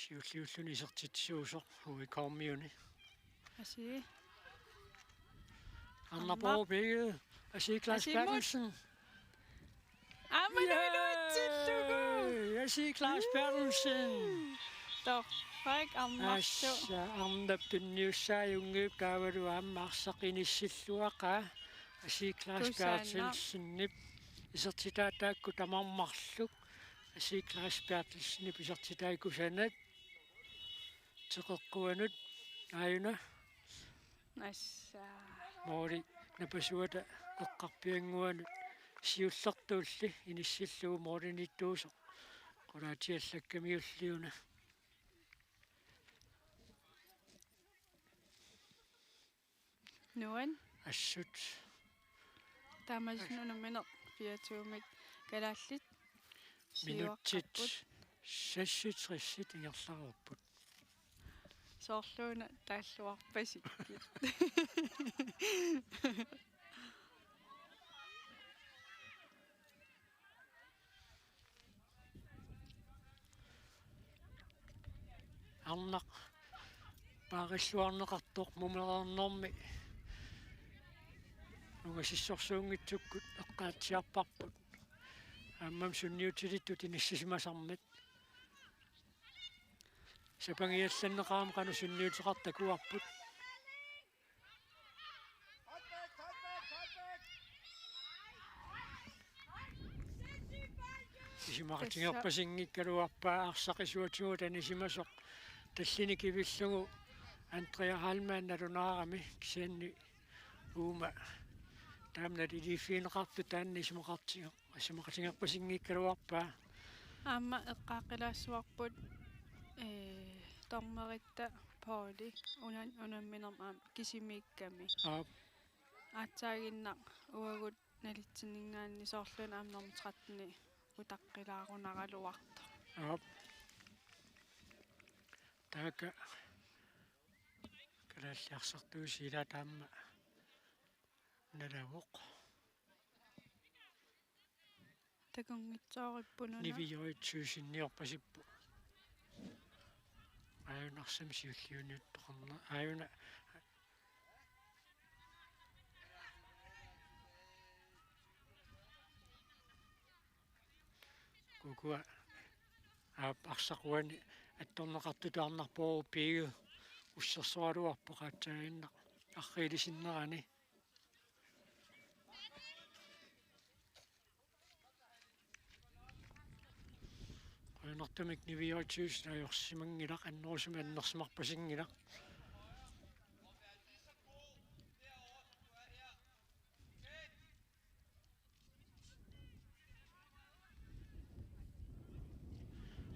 siulliulluni isertitsisuusoq H I K-miuni. Asi. Arnaq Arnaq. Poorvig. Asi Claus Berthelsen. Aamma nuinuitsillugu. Yay! Asi Claus Berthelsen. Torrak Arnarlu. Assa, Arnap tunniussaajunngilaq taavalu aamma arsaq inissilluaqaa. Asi Claus Kusanaq. Berthelsenip isertitaa taakku tamarmik marluk. Asi Claus Berthelsenip isertitai kusanaq. Teqeqquanut aajuna. Assa. Mooli napasuata eqqarpiannguanut siullertuulli inissillugu mooliniittuusoq. Qulaatsiallakkamiulliuna. Nuan. Assut. Taamaasilluta unammineq fireogtyvemik kalaallit. Minutsit siuaqqapput. Seksogtresit ingerlareerput. Soorluuna taalluarpasikkit. Arnaq paarilluarneqartoq mumereernermi ungasissorsuunngitsukkut eqqaatsiarparput. Aammami sunniutilittut inissisimasarmat. Sapangiallanneqarami qanoq sunniuteqartoq takuarput. Isumaqatigerpasinngikkaluarpaa arsaq isuatigut anisimasoq tallini kivillugu Andrea Hallmann nalunaarami kisianni uuma taamna iliiffigineqartoq taanna isumaqartiger-, isumaqatigerpasinngikkaluarpaa. Aamma eqqaaqqilaassuarput, ee, dommeritta Pauli unan-, unamminermi aamma kisimiikkami. Aap. Aatsaaginnaq uagut nalitsinninngaanniit soorluuna aamma nummer tretten utaqqilaarunaraluartoq. Aap. Taakku kalaallit arsartuusilaat aamma nalavoq. Takunngitsoorippununa. Niviarsiusinniorpasippoq sippu. Aajuna arsaq siulliuniuttoqarna-, aajuna kukua aap arsaq uani attorneqartutut Arnaq Poorvig ussersoraluarpoq aatsaaginnaq arriilisinnerani. Qujanartumik niviarsiusilaat ajorsimanngilaq annerusumik annersimarpasinngilaq.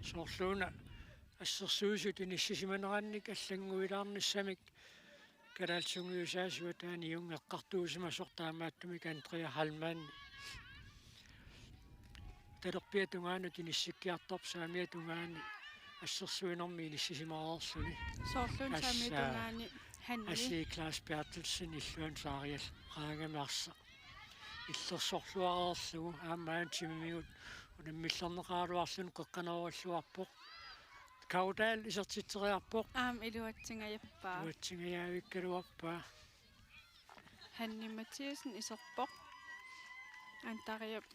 Soorluuna assersuisut inissisimanerannik allannguilaarnissamik kalaallit sungiusaasuat taanna iunngeqqartuusimasoq taamaattumik Andrea Hallmann. Talerpiata tungaanut inissikkiartorpoq saamiata tungaani assersuinermi inissisimareerluni. Soorluuna saamiata tungaani Hanni. Asi Claus Berthelsen illuanut saarialeraangami arsaq. illersorluareerlugu aamma aana timimigut unammillerneqaraluarluni qeqqanoorulluarpoq. Kaudal isertitseriarpoq. Aamma iluatsingajappaa. Iluatsingajaavikkaluarpaa. Hanni Mathiassen iserpoq. Antariap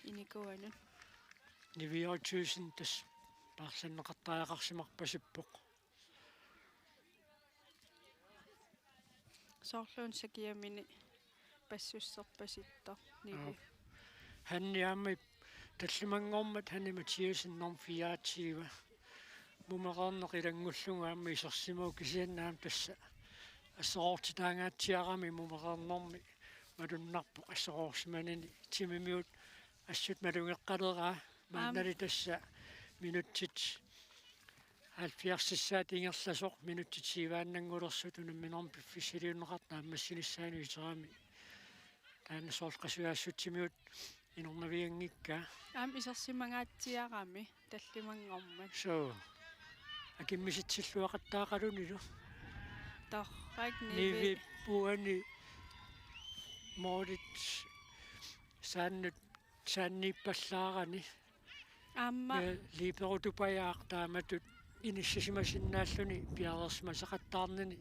inikuanut. Niviortuusin tassa paarlanneqartariaqarsimarpasippoq. Soorluuna sakiamini passusserpasittoq Nivi. Aap. Hanni aamma tallimanngormat Hanni Mathiassen norm fireogtyve. Mumereerneq ilanngullugu aamma isersimavoq kisianni aamma tassa asseroortitaangaatsiarami mumereernermi malunnarpoq asseroorsimanini timimigut assut malugeqqaleraa. Aamma. Maannali tassa minutsit halvfjerdsissaat ingerlasoq minutsit syvaannanngulersut unamminermi piffissaliunneqartoq naammassinissaanut iterami. Taanna soorlu qasujaassutsimigut inornavianngikkaa. Aamma isersimangaatsiarami tallimanngormat. Suu. Akimmisitsilluaqattaaqalunilu. Torrak Nivi. Nivip uani moolit saannut saanniippallaarani. Aamma. Ee, liiperutupajaaq taamatut inissisimasinnaalluni piareersimasaqattaarnini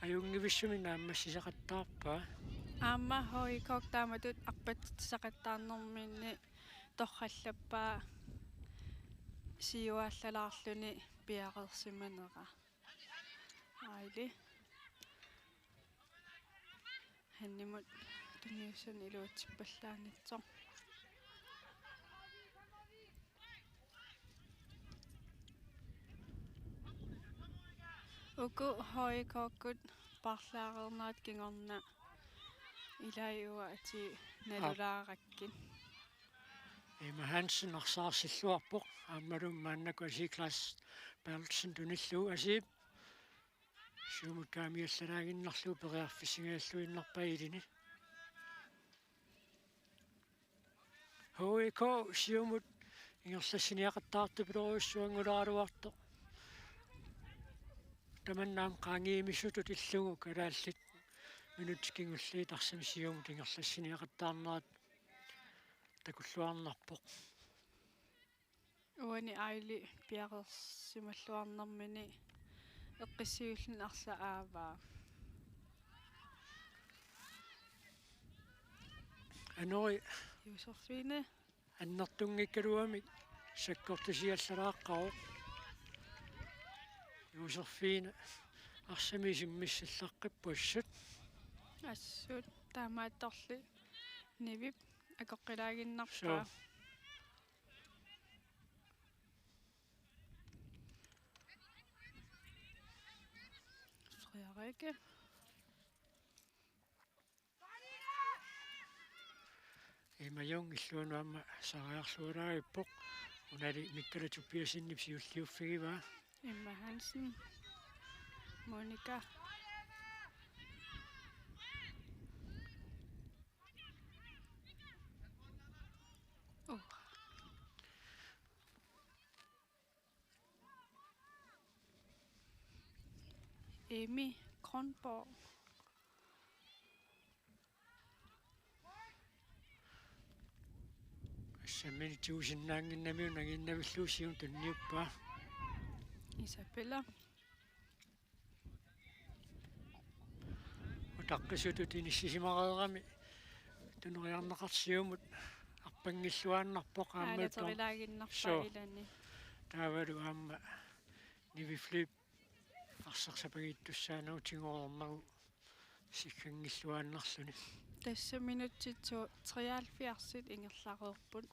ajunngivissumik naammassisaqattaarpaa. Aamma H I K taamatut arpatsisaqattaarnerminni torrallappaa siuaallalaarluni piareersimanera. Aili. Hannimut tunniussanik iluatsippallaanngitsoq. Uku H I K-kkut paarlaareernerat kingorna ilai uanga atii nalulaarakkit. Emma Hansen arsaarsilluarpoq, aammalu maannakkut Asiip Klaas Berthelsen tunillugu. Asiip. Siumut kaamiallalaaginnarlugu periarfissingajalluinnarpaa ilini. H I K siumut ingerlassiniaqattaartupilorujussuannguleraluartoq. Tamanna aamma qaangiimissutut illugu kalaallit minutsit kingulliit arsami siumut ingerlassiniaqattaarnerat takulluarnarpoq. Uani Aili piareersimalluarnermini eqqissiviulluni arsaq aavaa. Anori. Josefine. Annertunngikkaluamik sakkortusiallalaaqqavoq. Josefine arsami isimmissallaqqippoq assut. Assut taamaattorli Nivip akoqqilaaginnarpaa. Suu. Frederikke. Emma Jung illuanut aamma sariarlualaarpoq. Unali Mikkala Tobiassenip siulliuffigivaa. Emma Hansen. Monika. Uh. Emi Kronborg. Assammini tigusinnaannginnamiuk nangiinnavillugu siumut tunniuppaa. Isabella. Utaqqisutut inissisimareerami tuneriarneqartoq siumut arpanngilluaannarpoq aamma. Aalaterilaaginnarpaa. Suu. Ilani. Taavalu aamma Nivi Flip arsaq sapagiittussaanagu tigoreermagu sikkanngilluaannarluni. Tassa minutsit to-, treoghalvfjerdsit ingerlareerput.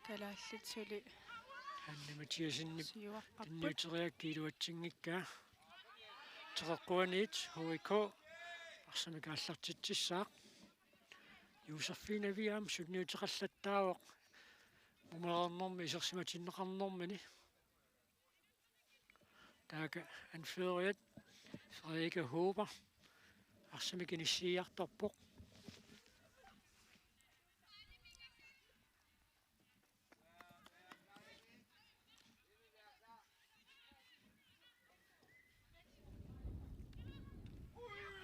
Kalaallit suli. Hanne Mathiassenip siuaqqapput. Tunniuteriaraa iluatsinngikkaa. Teqeqquaniit H I K arsamik aallartitsissaaq. Josefine Viam sunniuteqallattaavoq mumereernermi isersimatinneqarnermini. Taakku anføreriat Frederikke Huber arsamik inissiiartorpoq.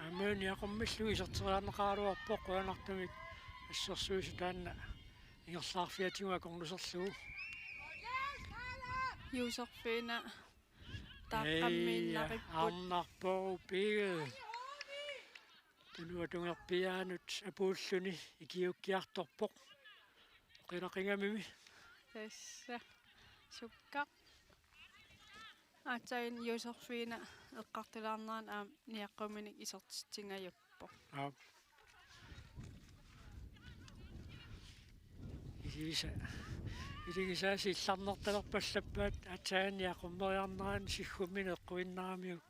Aamma Niaqummillu iserteriarneqaraluarpoq, qujanartumik assersuisut taanna ingerlaarfiatigut akornuserlugu. Josefina taqqammiinnaripput. Ei, arnarpoq Pigel. Tunuatungerpiaanut apuulluni ikiuukkiartorpoq. Qilaqigamimi. Tassa. Sukkaq. Aatsaat Josefina eqqartulaarnerani aamma niaqquminik isertitsingajappoq. Aap. Ilisa. Iligisaasi illarnertalerpallappaat aatsaat niaqummeriarnerani siggumminik eqquinnaramiuk.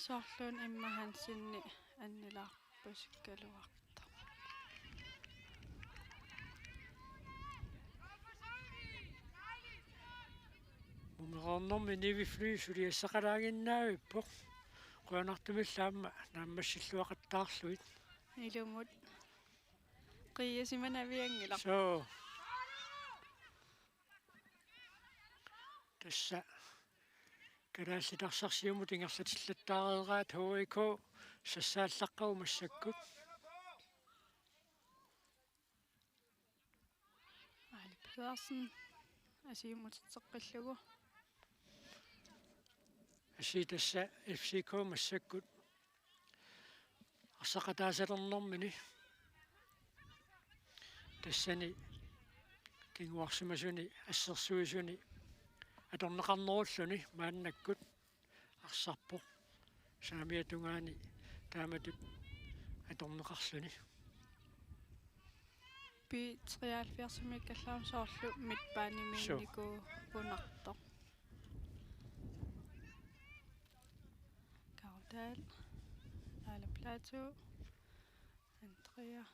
Soorluuna Imma Hansenip annilaarpasikkaluartoq. Mumereernermi Nivi Fly suliassaqalaaginnaavippoq. Qujanartumillu aamma naammassilluaqattaarlugit. Ilumut. Qiiasimanavianngilaq. Soo. Tassa Kalaallit Arsaq siumut ingerlatillattaareeraat H I K sassaallaqqagu massakkut. Aali Pedersen asiumut tseqqillugu. Asii tassa F C K massakkut arsaqataasalernermini tassani kinguarsimasuni assersuisuni atorneqarnerulluni maannakkut arsarpoq saamiata tungaani taamatut atorneqarluni. B treoghalvfjerdsimiikkallaammi soorlu midtbanemiinnikuugunartoq. Kaudal. Aala Platou. Andrea.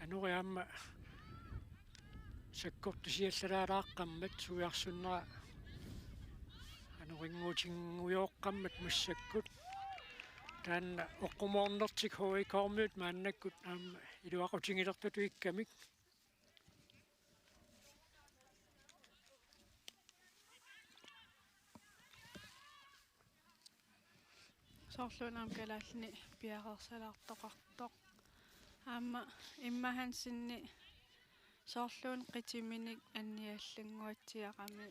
Anori aamma sakkortusiallalaalaaqqammat suiarsunnera anorinnguutinngujoqqammat massakkut. Taanna oqqumoornertik H I K-miut maannakkut aamma iluaqutigilertutut ikkamik. Soorluuna aamma kalaallini piareersalaartoqartoq. Aamma Imma Hansenip soorluuna qitiminik anniallannguatsiarami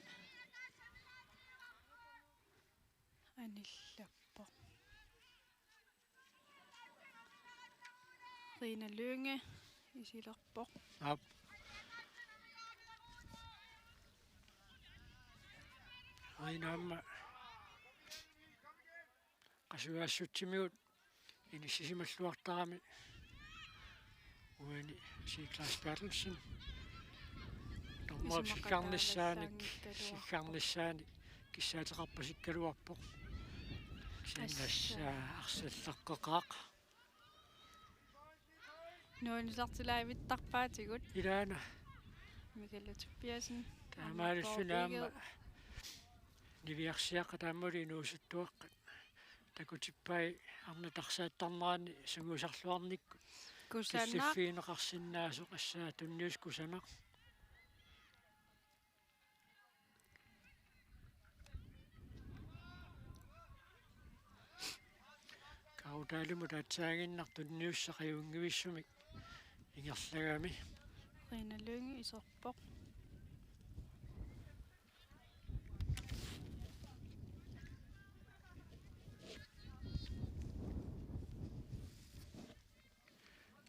anillappoq. Rina Lynge isilerpoq. Aap. Rina aamma qasujaassutsimigut inissisimalluartarami uani Siklas Berthelsen. Dommerit siggarnissaanik, siggarnissaanik kissaateqarpasikkaluarpoq. Kisianni tassa arsallaqqeqaaq. Nuannisartilaavittarpaatigut. Ilaana. Michael Tobiassen. Taamaalilluni aamma niviarsiaqqat aammalu inuusuttuaqqat. Takutippai arnat arsaattarneranni sungiusarluarnikkut. Kusanaq. Killiffigineqarsinnaasoq, tassa tunniussaq kusanaq. Kaudalimut aatsaaginnaq tunniussaq ajunngivissunik ingerlagami. Rina Lynge iserpoq.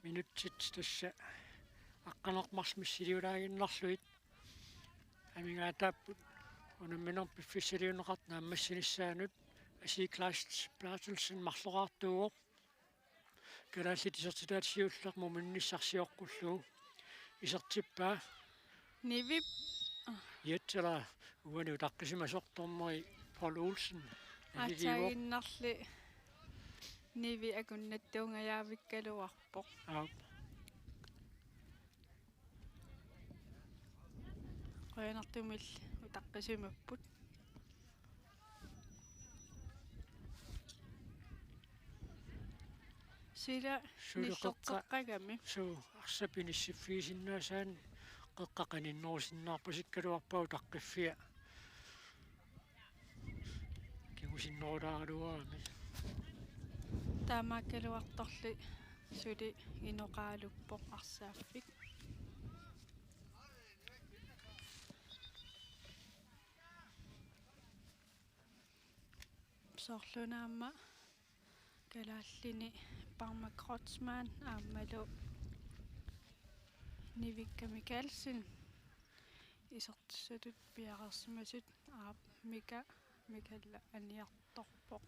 Minutsit tassa aqqaneq-marluk missiliulaaginnarlugit amigaataapput unamminermi piffissaliunneqartut naammassinissaannut. Asii Kleist Berthelsen marloraartuuvoq. Kalaallit isertitaat siulleq muminnissaq sioqqullugu isertippaa. Nivip. Jetsala uani utaqqisimasoq dommeri Paul Olsen. Aniliivoq. Aatsaaginnarli Nivi akunnattuungajaavikkaluarpoq. Aap. Qujanartumik utaqqisimapput. Sila suleqqa-, nillerteqqagami. Suu, arsap inissiffigisinnaasaanni qeqqa qaninnerusinnaarpasikkaluarpaa utaqqiffia. Usinnerulaaraluarami. Taamaakkaluartorli suli inoqaaluppoq arsaaffik. Soorluuna aamma kalaallini Parma Kreutzmann aammalu Nivikka Mikaelsen isertissatut piareersimasut, aap, Mika, Mikalla aniartorpoq.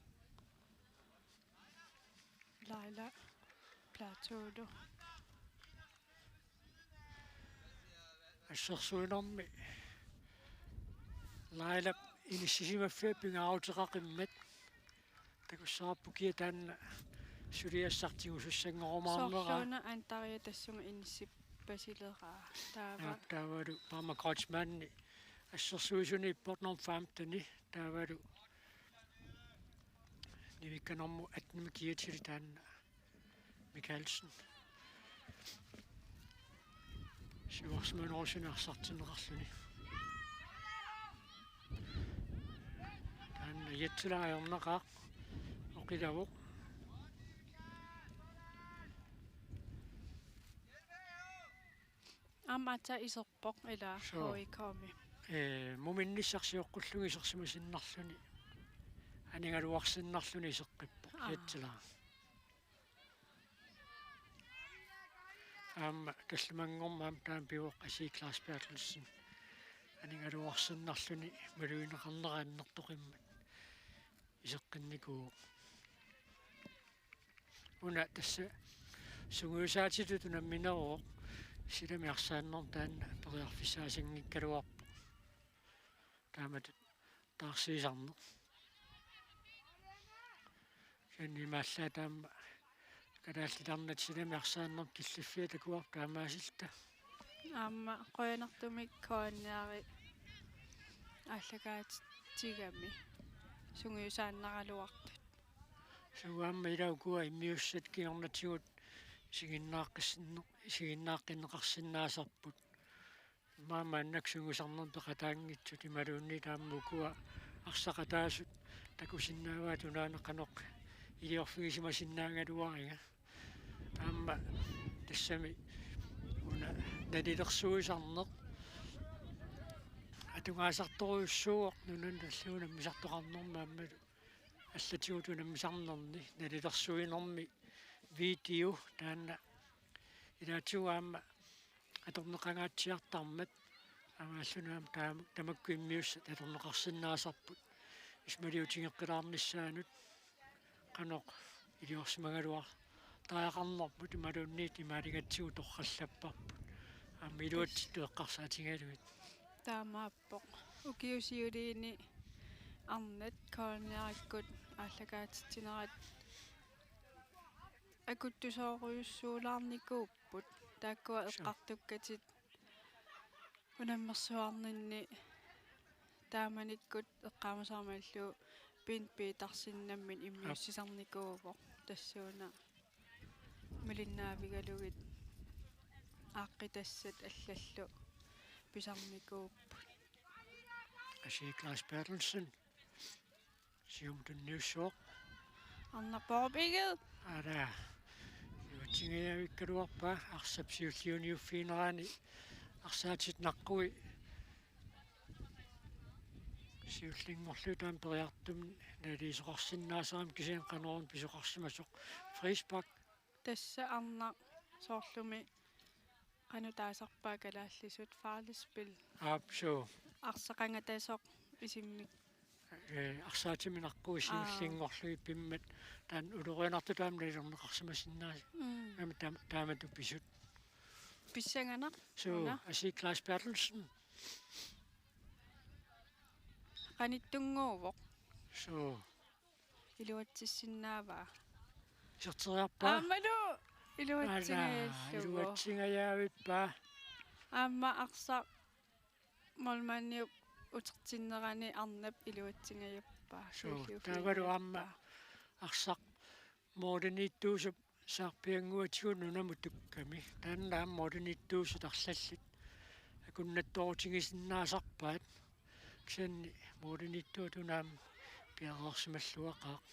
Laila Plateaulu. Assersuinermi Lailap inissisimaffia pingaaruteqaqimmat takussavarput kia taanna suli assaq tigusussanngorumaaneraa. Soorluuna Antaria tassunga inissip- pasileraa. Taava. Aap, taavalu Parma Kreutzmanni assersuisuni ippoq nummer femten, taavalu Nivikka nummer atten kiatili taanna Mikaelsen. Siuarsimanerusuni arsartinneqarluni. Taanna Jetsila ajornaqaaq oqilavoq. Aamma aatsaat iserpoq ilaa. Suu. H I K-mi. Ee, muminnissaq sioqqullugu isersimasinnarluni anigaluarsinnarluni iseqqippoq. Aa. Jetsila. Aamma tallimanngormat aamma taama pivoq Asii Claus Berthelsen. Anigaluarsinnarluni malugineqarnera annertoqimmat iseqqinnikuuvoq. Una tassa sungiusaatitut unammineruvoq, silami arsaannermi taanna periarfissaasanngikkaluarpoq. Taamatut taarsiisarneq. Kisianni imaallaat taama kalaallit arnat silami arsaannermi killiffia takuarput taamaasilluta. Aamma qujanartumik K N R-i aallakaatitsigami sungiusaannaraluartut. Suu, aamma ila ukua immiussat kingornatigut isiginnaaqqissinne-, isiginnaaqqinneqarsinnaasarput. Immaqa maannakkut sungiusarnermut peqataanngitsut imaluunniit aamma ukua arsaqataasut takusinnaavaat unaana qanoq iliorfigisimasinnaagaluariga. Aamma tassami una nalilersuisarneq atugaasartorujussuuvoq nunanut allanut unammisartoqarnermi aammalu allatigut unammisarnerni, nalilersuinermi video taanna ilaatigut aamma atorneqangaatsiartarmat, aamma allunut aamma taam-, tamakku immiussat atorneqarsinnaasarput, isumaliutigeqqilaarnissaanut qanoq iliorsimagaluartariaqarnerput imaluunniit imaaligatsigu torrallapparput. Aamma iluatsittut eqqarsaatigalugit. Taamaappoq. Ukiut siuliini arnat K N R-ikkut aallakaatitsinerat akuttusoorujussuulaarnikuupput. Taakkua Suu. Eqqartukkatit unammersuarninni taamanikkut eqqaamasara malillugu Bent Petersen nammineq Aap. Immiussisarnikuuvoq tassuuna malinnaavigalugit aaqqitassat allallu pisarnikuupput. Asii Claus Berthelsen. Siumut tunniussaaq. Arnaq Poorip Egede. Aana. Iluatsingajavikkaluarpaa arsap siulliuniuffiginerani arsaatit naqqui. Siullinngorlugit taama periartumik naligisoqarsinnaasarami kisianni qanoruna pisoqarsimasoq. Frispark. Tassa arnaq soorlumi qanoq taasarpaa kalaallisut farligt spil. Aap, suu. Arsaq qangatasoq isimmik. Ee, arsaatimik naqqui Aa. Siullinngorlugit pimmat taanna ulorianartutut aamma nalilerneqarsimasinnaasut. Mm. Aamma taam-, taamatut pisut. Pissanganaq. Suu, una. Asii Claus Berthelsen. Qanittunnguuvoq. Suu. Iluatsissinnaavaa. Iserteriarpaa. Aammalu iluatsingajallugu. Aana, iluatsingajavippaa. Aamma arsaq målmandiup utertinnerani arnap iluatsingajappaa. Suu, taavalu aamma arsaq målimiittuusup saarpiannguatigut nunamut tukkami. Taanna aamma målimiittuusut arlallit akunnattoorutigisinnaasarpaat. Kisianni målimiittuutut una aamma piareersimalluaqaaq.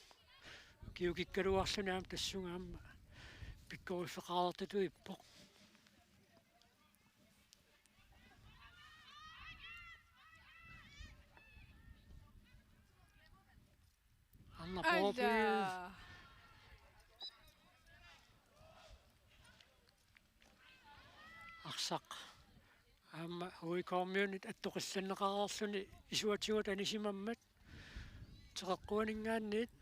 Ukiukikkaluarluni aamma tassunga aamma pikkoriffeqareertutut ippoq. Anna Poopil. Aja. Arsaq. Aamma H I K-miunit attoqillanneqareerluni isuatigut anisimammat. Teqeqquaninngaanniit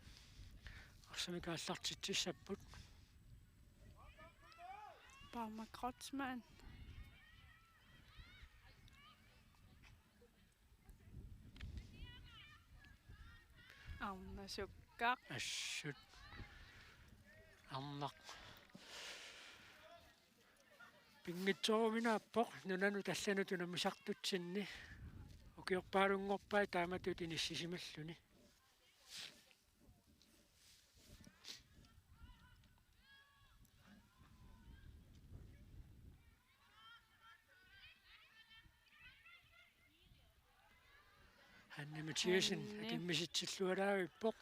arsamik aallartitsissapput. Palma Kreutzmann. Arnaq Sukkaq. Assut. Arnaq. Pinngitsooruminaappoq nunanut allanut unammisartutsinni. Ukiorpaalunngorpai taamatut inissisimalluni. Hanne Mathiassen. Hanne. Akimmisitsillualaavippoq.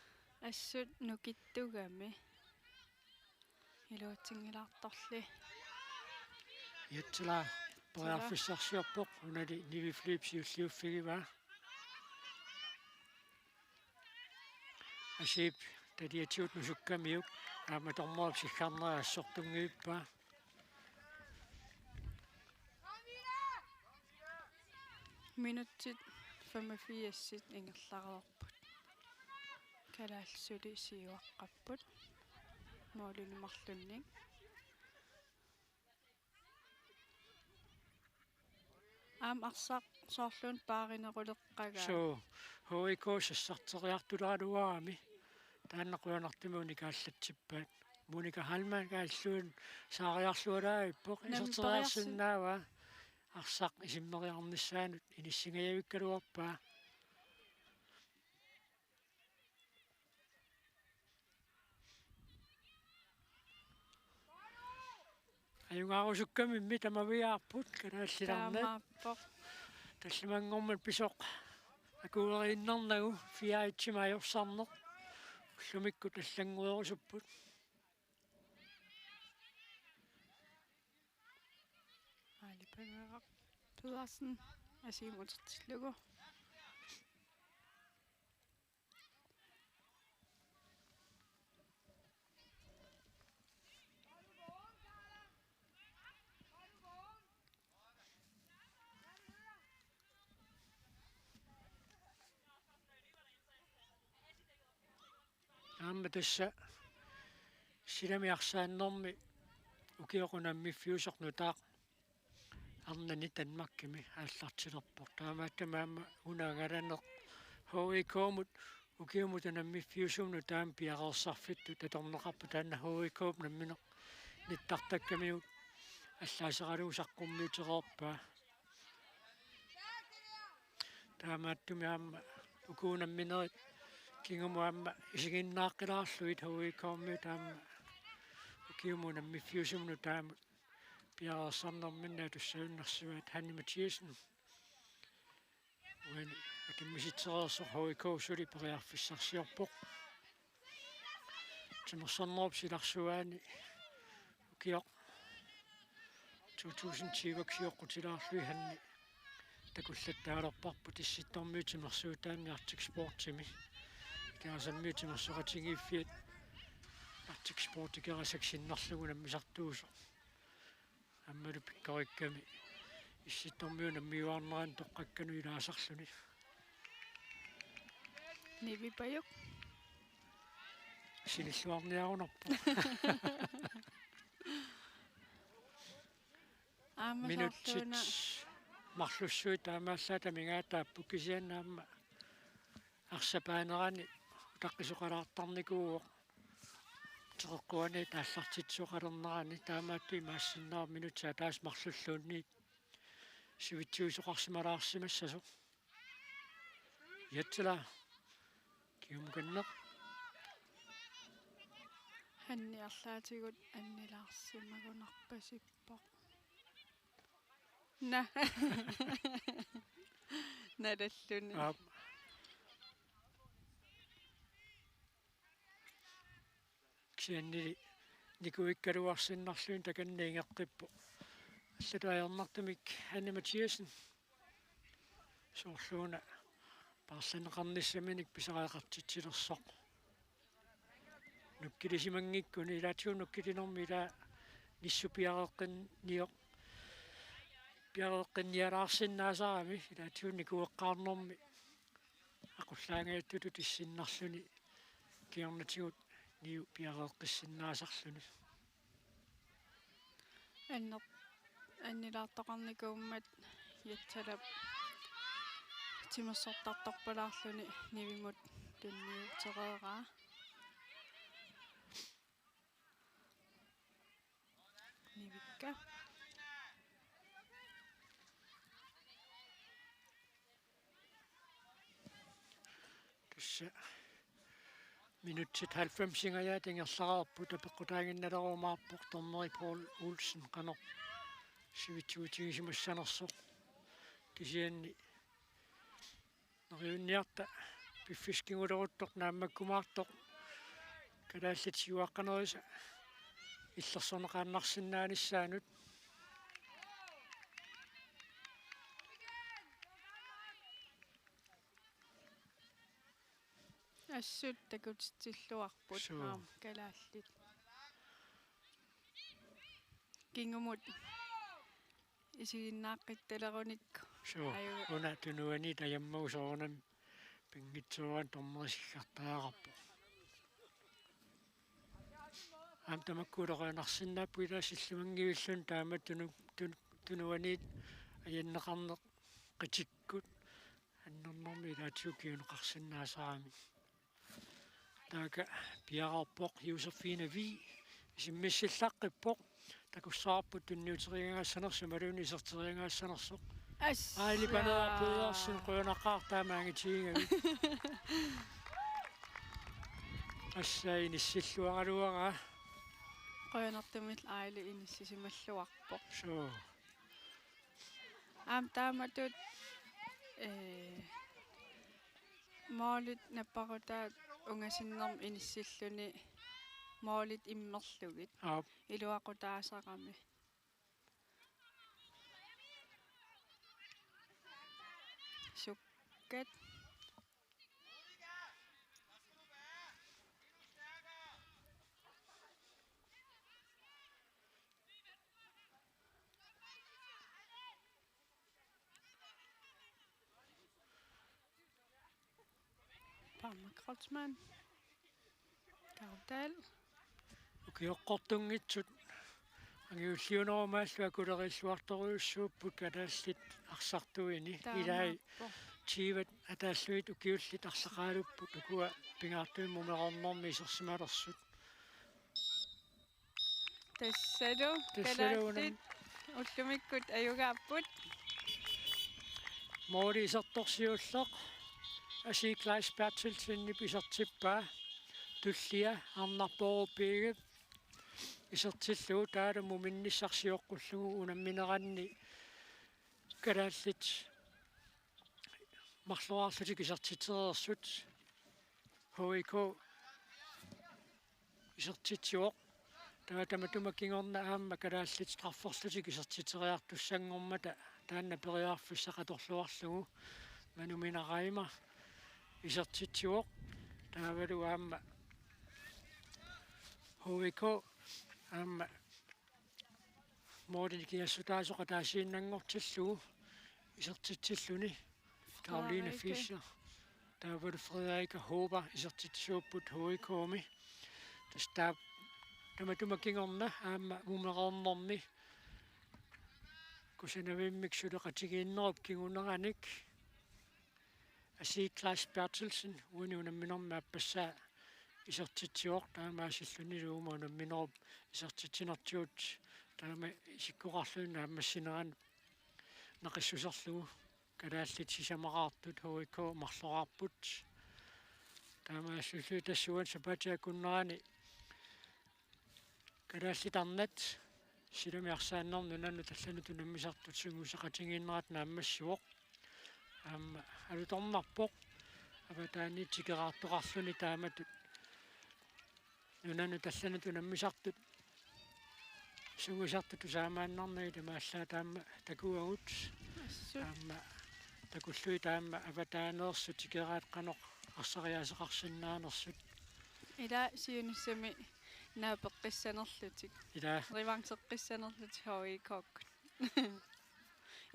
Assut nukittugami. Iluatsinngilaartorli. Jetsala periarfissarsiorpoq, unali Nivi Flip siulliuffigivaa. Asip taliatigut nusukkamiuk, aamma dommerip sikkarnera assortunngivippaa. Minutsit femogfirsit ingerlareerput. Kalaallit suli siuaqqapput. Målini marlunnik. Aamma arsaq soorluuna paarineruleqqagaa. Suu, H I K sassarteriartuleraluarami. Taanna qujanartumik unikaallatsippaat. Monika Heilmann illuun saariarlualaavippoq. Naamik, iserteriarsinnaavaa. Arsaq isimmeriarnissaanut inissingajavikkaluarpaa. Ajugaarusukkamimmi tamaviaarput kalaallit arnat. Taamaappoq. Tallimanngormat pisoq akueriinnarnagu fire-itsimi ajorsarneq. Ullumikkut allannguerusupput. Aali Pedersen. Pedersen. Asiimut utertillugu. Aamma tassa silami arsaannermi ukioq unammiffiusoq nutaaq arnani Danmarkimi aallartilerpoq. Taamaattumik aamma una angalaneq H I K-mut ukiumut unammiffiusumut nutaamut piareersarfittut atorneqarpoq, taanna H I K-p nammineq nittartakkamiuk allaaseralugu saqqummiutereerpaa. Taamaattumik aamma uku unamminerit kingumut aamma isiginnaaqqilaarlugit H I K-miut aamma ukiumut unammiffiusumut nutaamut piareersarnerminni atussagunarsivaat. Hanne Mathiassen. Uani akimmisitsereersoq H I K suli periarfissarsiorpoq. Timersornerup silarsuaani ukioq to tusind tyve sioqqutilaarlugit Hanne takullattaalerparput Issittormiut timersuutaanni Arctic Sportsimi. Ikerasammiut timersoqatigiiffiat Arctic Sport Ikerasak sinnerlugu unammisartuusoq. Aammalu pikkorikkami Issittormiut unammiuaarnerani toqqakkanut ilaasarluni. Nivi Pajuk. Sinilluarniarunarpoq. Aamma minutsit soorluuna marlussuit taamaallaat amigaataapput, kisianni aamma arsaq paanerani utaqqisoqalaartarnikuuvoq. Teqeqquaniit aallartitsisoqalernerani taamaattumik imaassinnaavoq minutsit ataaseq marlulluunniit sivitsiusoqarsimalaarsimassasoq. Jetsala. Kiumukanneq. Hanne arlaatigut annilaarsimagunarpasippoq. Na. Nalalluni. Aap. Kisiannili nikuikkaluarsinnarluni takanna ingeqqippoq. Allatut ajornartumik Hanne Mathiassen. Soorluuna paarlanneqarnissaminik pisariaqartitsilersoq. Nukkilisimanngikkuni ilaatigut nukkilinermi ila nissut piareeqqinnior-, piareeqqinnialaarsinnaasarami ilaatigut nikueqqaarnermi aqullaangajattutut issinnarluni kingornatigut niu piareeqqissinnaasarluni. Anner-, annilaartoqarnikuummat Jetsalap timersortartorpalaarluni Nivimut tunniutereeraa. Nivikka. Tassa minutsit halvfemsingajaat ingerlareerput, apeqqutaaginnalerumaarpoq dommeri Paul Olsen qanoq sivitsuutigisimassanersoq. Kisianni neriunniarta piffissaq kinguleruttoq naammakkumaartoq kalaallit siuaqqanerisa illersorneqaannarsinnaanissaanut. Assut takutitsilluarput. Suu. Aamma kalaallit kingumut isiginnaaqqittalerunikku. Suu. Aju. Una tunuaniit ajammagu soorunami pinngitsoorani dommeri siggartariaqarpoq. Aamma tamakku ulorianarsinnaapput, ila sillimanngivilluni taama tunu-, tun-, tunuaniit ajanneqarneq qitikkut annernermi ilaatigut kinguneqarsinnaasarami. Taakku piareerpoq Josefine Vig, isimmissillaqqippoq, takussavarput tunniuteriagaassanersoq imaluunniit iserteriagaassanersoq. Assa. Aili Paneeraq Pedersen, qujanaqaaq taama angitigigavit. Assa, inissilluaraluaraa. Qujanartumik Aili inissisimalluarpoq. Suu. Aamma taamatut, ee, målit napparutaat ungasinnermut inissilluni målit immerlugit. Aap. Iluaqutaasarami. Sukkat. Parma Kreutzmann. Kardal. Ukioqqortunngitsut angiulliunerumaallu akulerilluartorujussuupput kalaallit arsartuini. Taamaappoq. Ilai tyvet ataallugit ukiullit arsaqaalupput ukua pingaartumik mumereernermi isersimalersut. Tassalu. Tassalu kalaallit unam- ullumikkut ajugaapput. Måli isertorsiulleq Asii Kleist Berthelsenip isertippaa. Tullia Arnarpoq Piigep isertillugu taavalu muminnissaq sioqqullugu unammineranni kalaallit marloriarlutik isertitereersut. H I K isertitsivoq. Taava tamatuma kingorna aamma kalaallit strafferlutik isertitseriartussanngormata taanna periarfissaq atorluarlugu Manu Mina Reimer isertitsivoq. Taavalu aamma H I K aamma målinik kingassutaasoq ataasiinnanngortillugu isertitsilluni Karoline Frederikke Fischer. Taavalu Frederikke Håber isertitsisuupput H I K-mi. Tassa taava tamatuma kingorna aamma mumereernermi kusanavimmik suleqatigiinnerup kinguneranik Asii Kleist Berthelsen uani unamminermi aappassaa isertitsivoq, taamaasillunilu uuma unamminerup isertitsinertigut taama isikkoqarluni naammassinerani naqissuserlugu kalaallit sisamaraartut H I K marloraarput. Taamaalilluni tassa uani sapaatip akunnerani kalaallit arnat silami arsaannermi nunanut allanut unammisartut sungiuseqatigiinnerat naammassivoq. Aamma alutornarpoq avataaniit tikeraartoqarluni taamatut nunanut allanut unammisartut sungiusartut tusaamaannarnagit aamma allaat taama takuagut. Assut. Aamma takullugit taama avataaneersut tikeraat qanoq arsariaaseqarsinnaanersut. Ila siunissami naapeqqissanerlutik. Ila. Revancheqqissanerlutik H I K-kkut.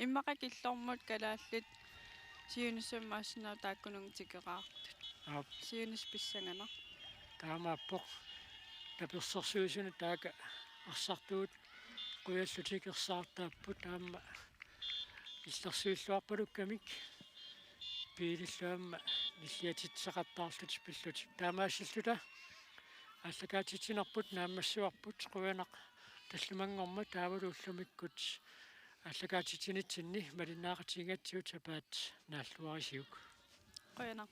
Immaqa killormut kalaallit siunissami aassinnaavoq taakkununnga tikeraartut. Aap. Siunissaq pissanganaq. Taamaappoq tapersersuisunut taakku arsartuut qujallutik ersaartaapput aamma illersuilluarpalukkamik biilillu aamma nilliatitsisaqattaarlutik pillutik. Taamaassilluta aallakaatitsinerput naammassivarput qujanaq tallimanngormat taavalu ullumikkut aallakaatitsinitsinni malinnaaqatigigatsigut sapaat naalluarisiuk. Qujanaq.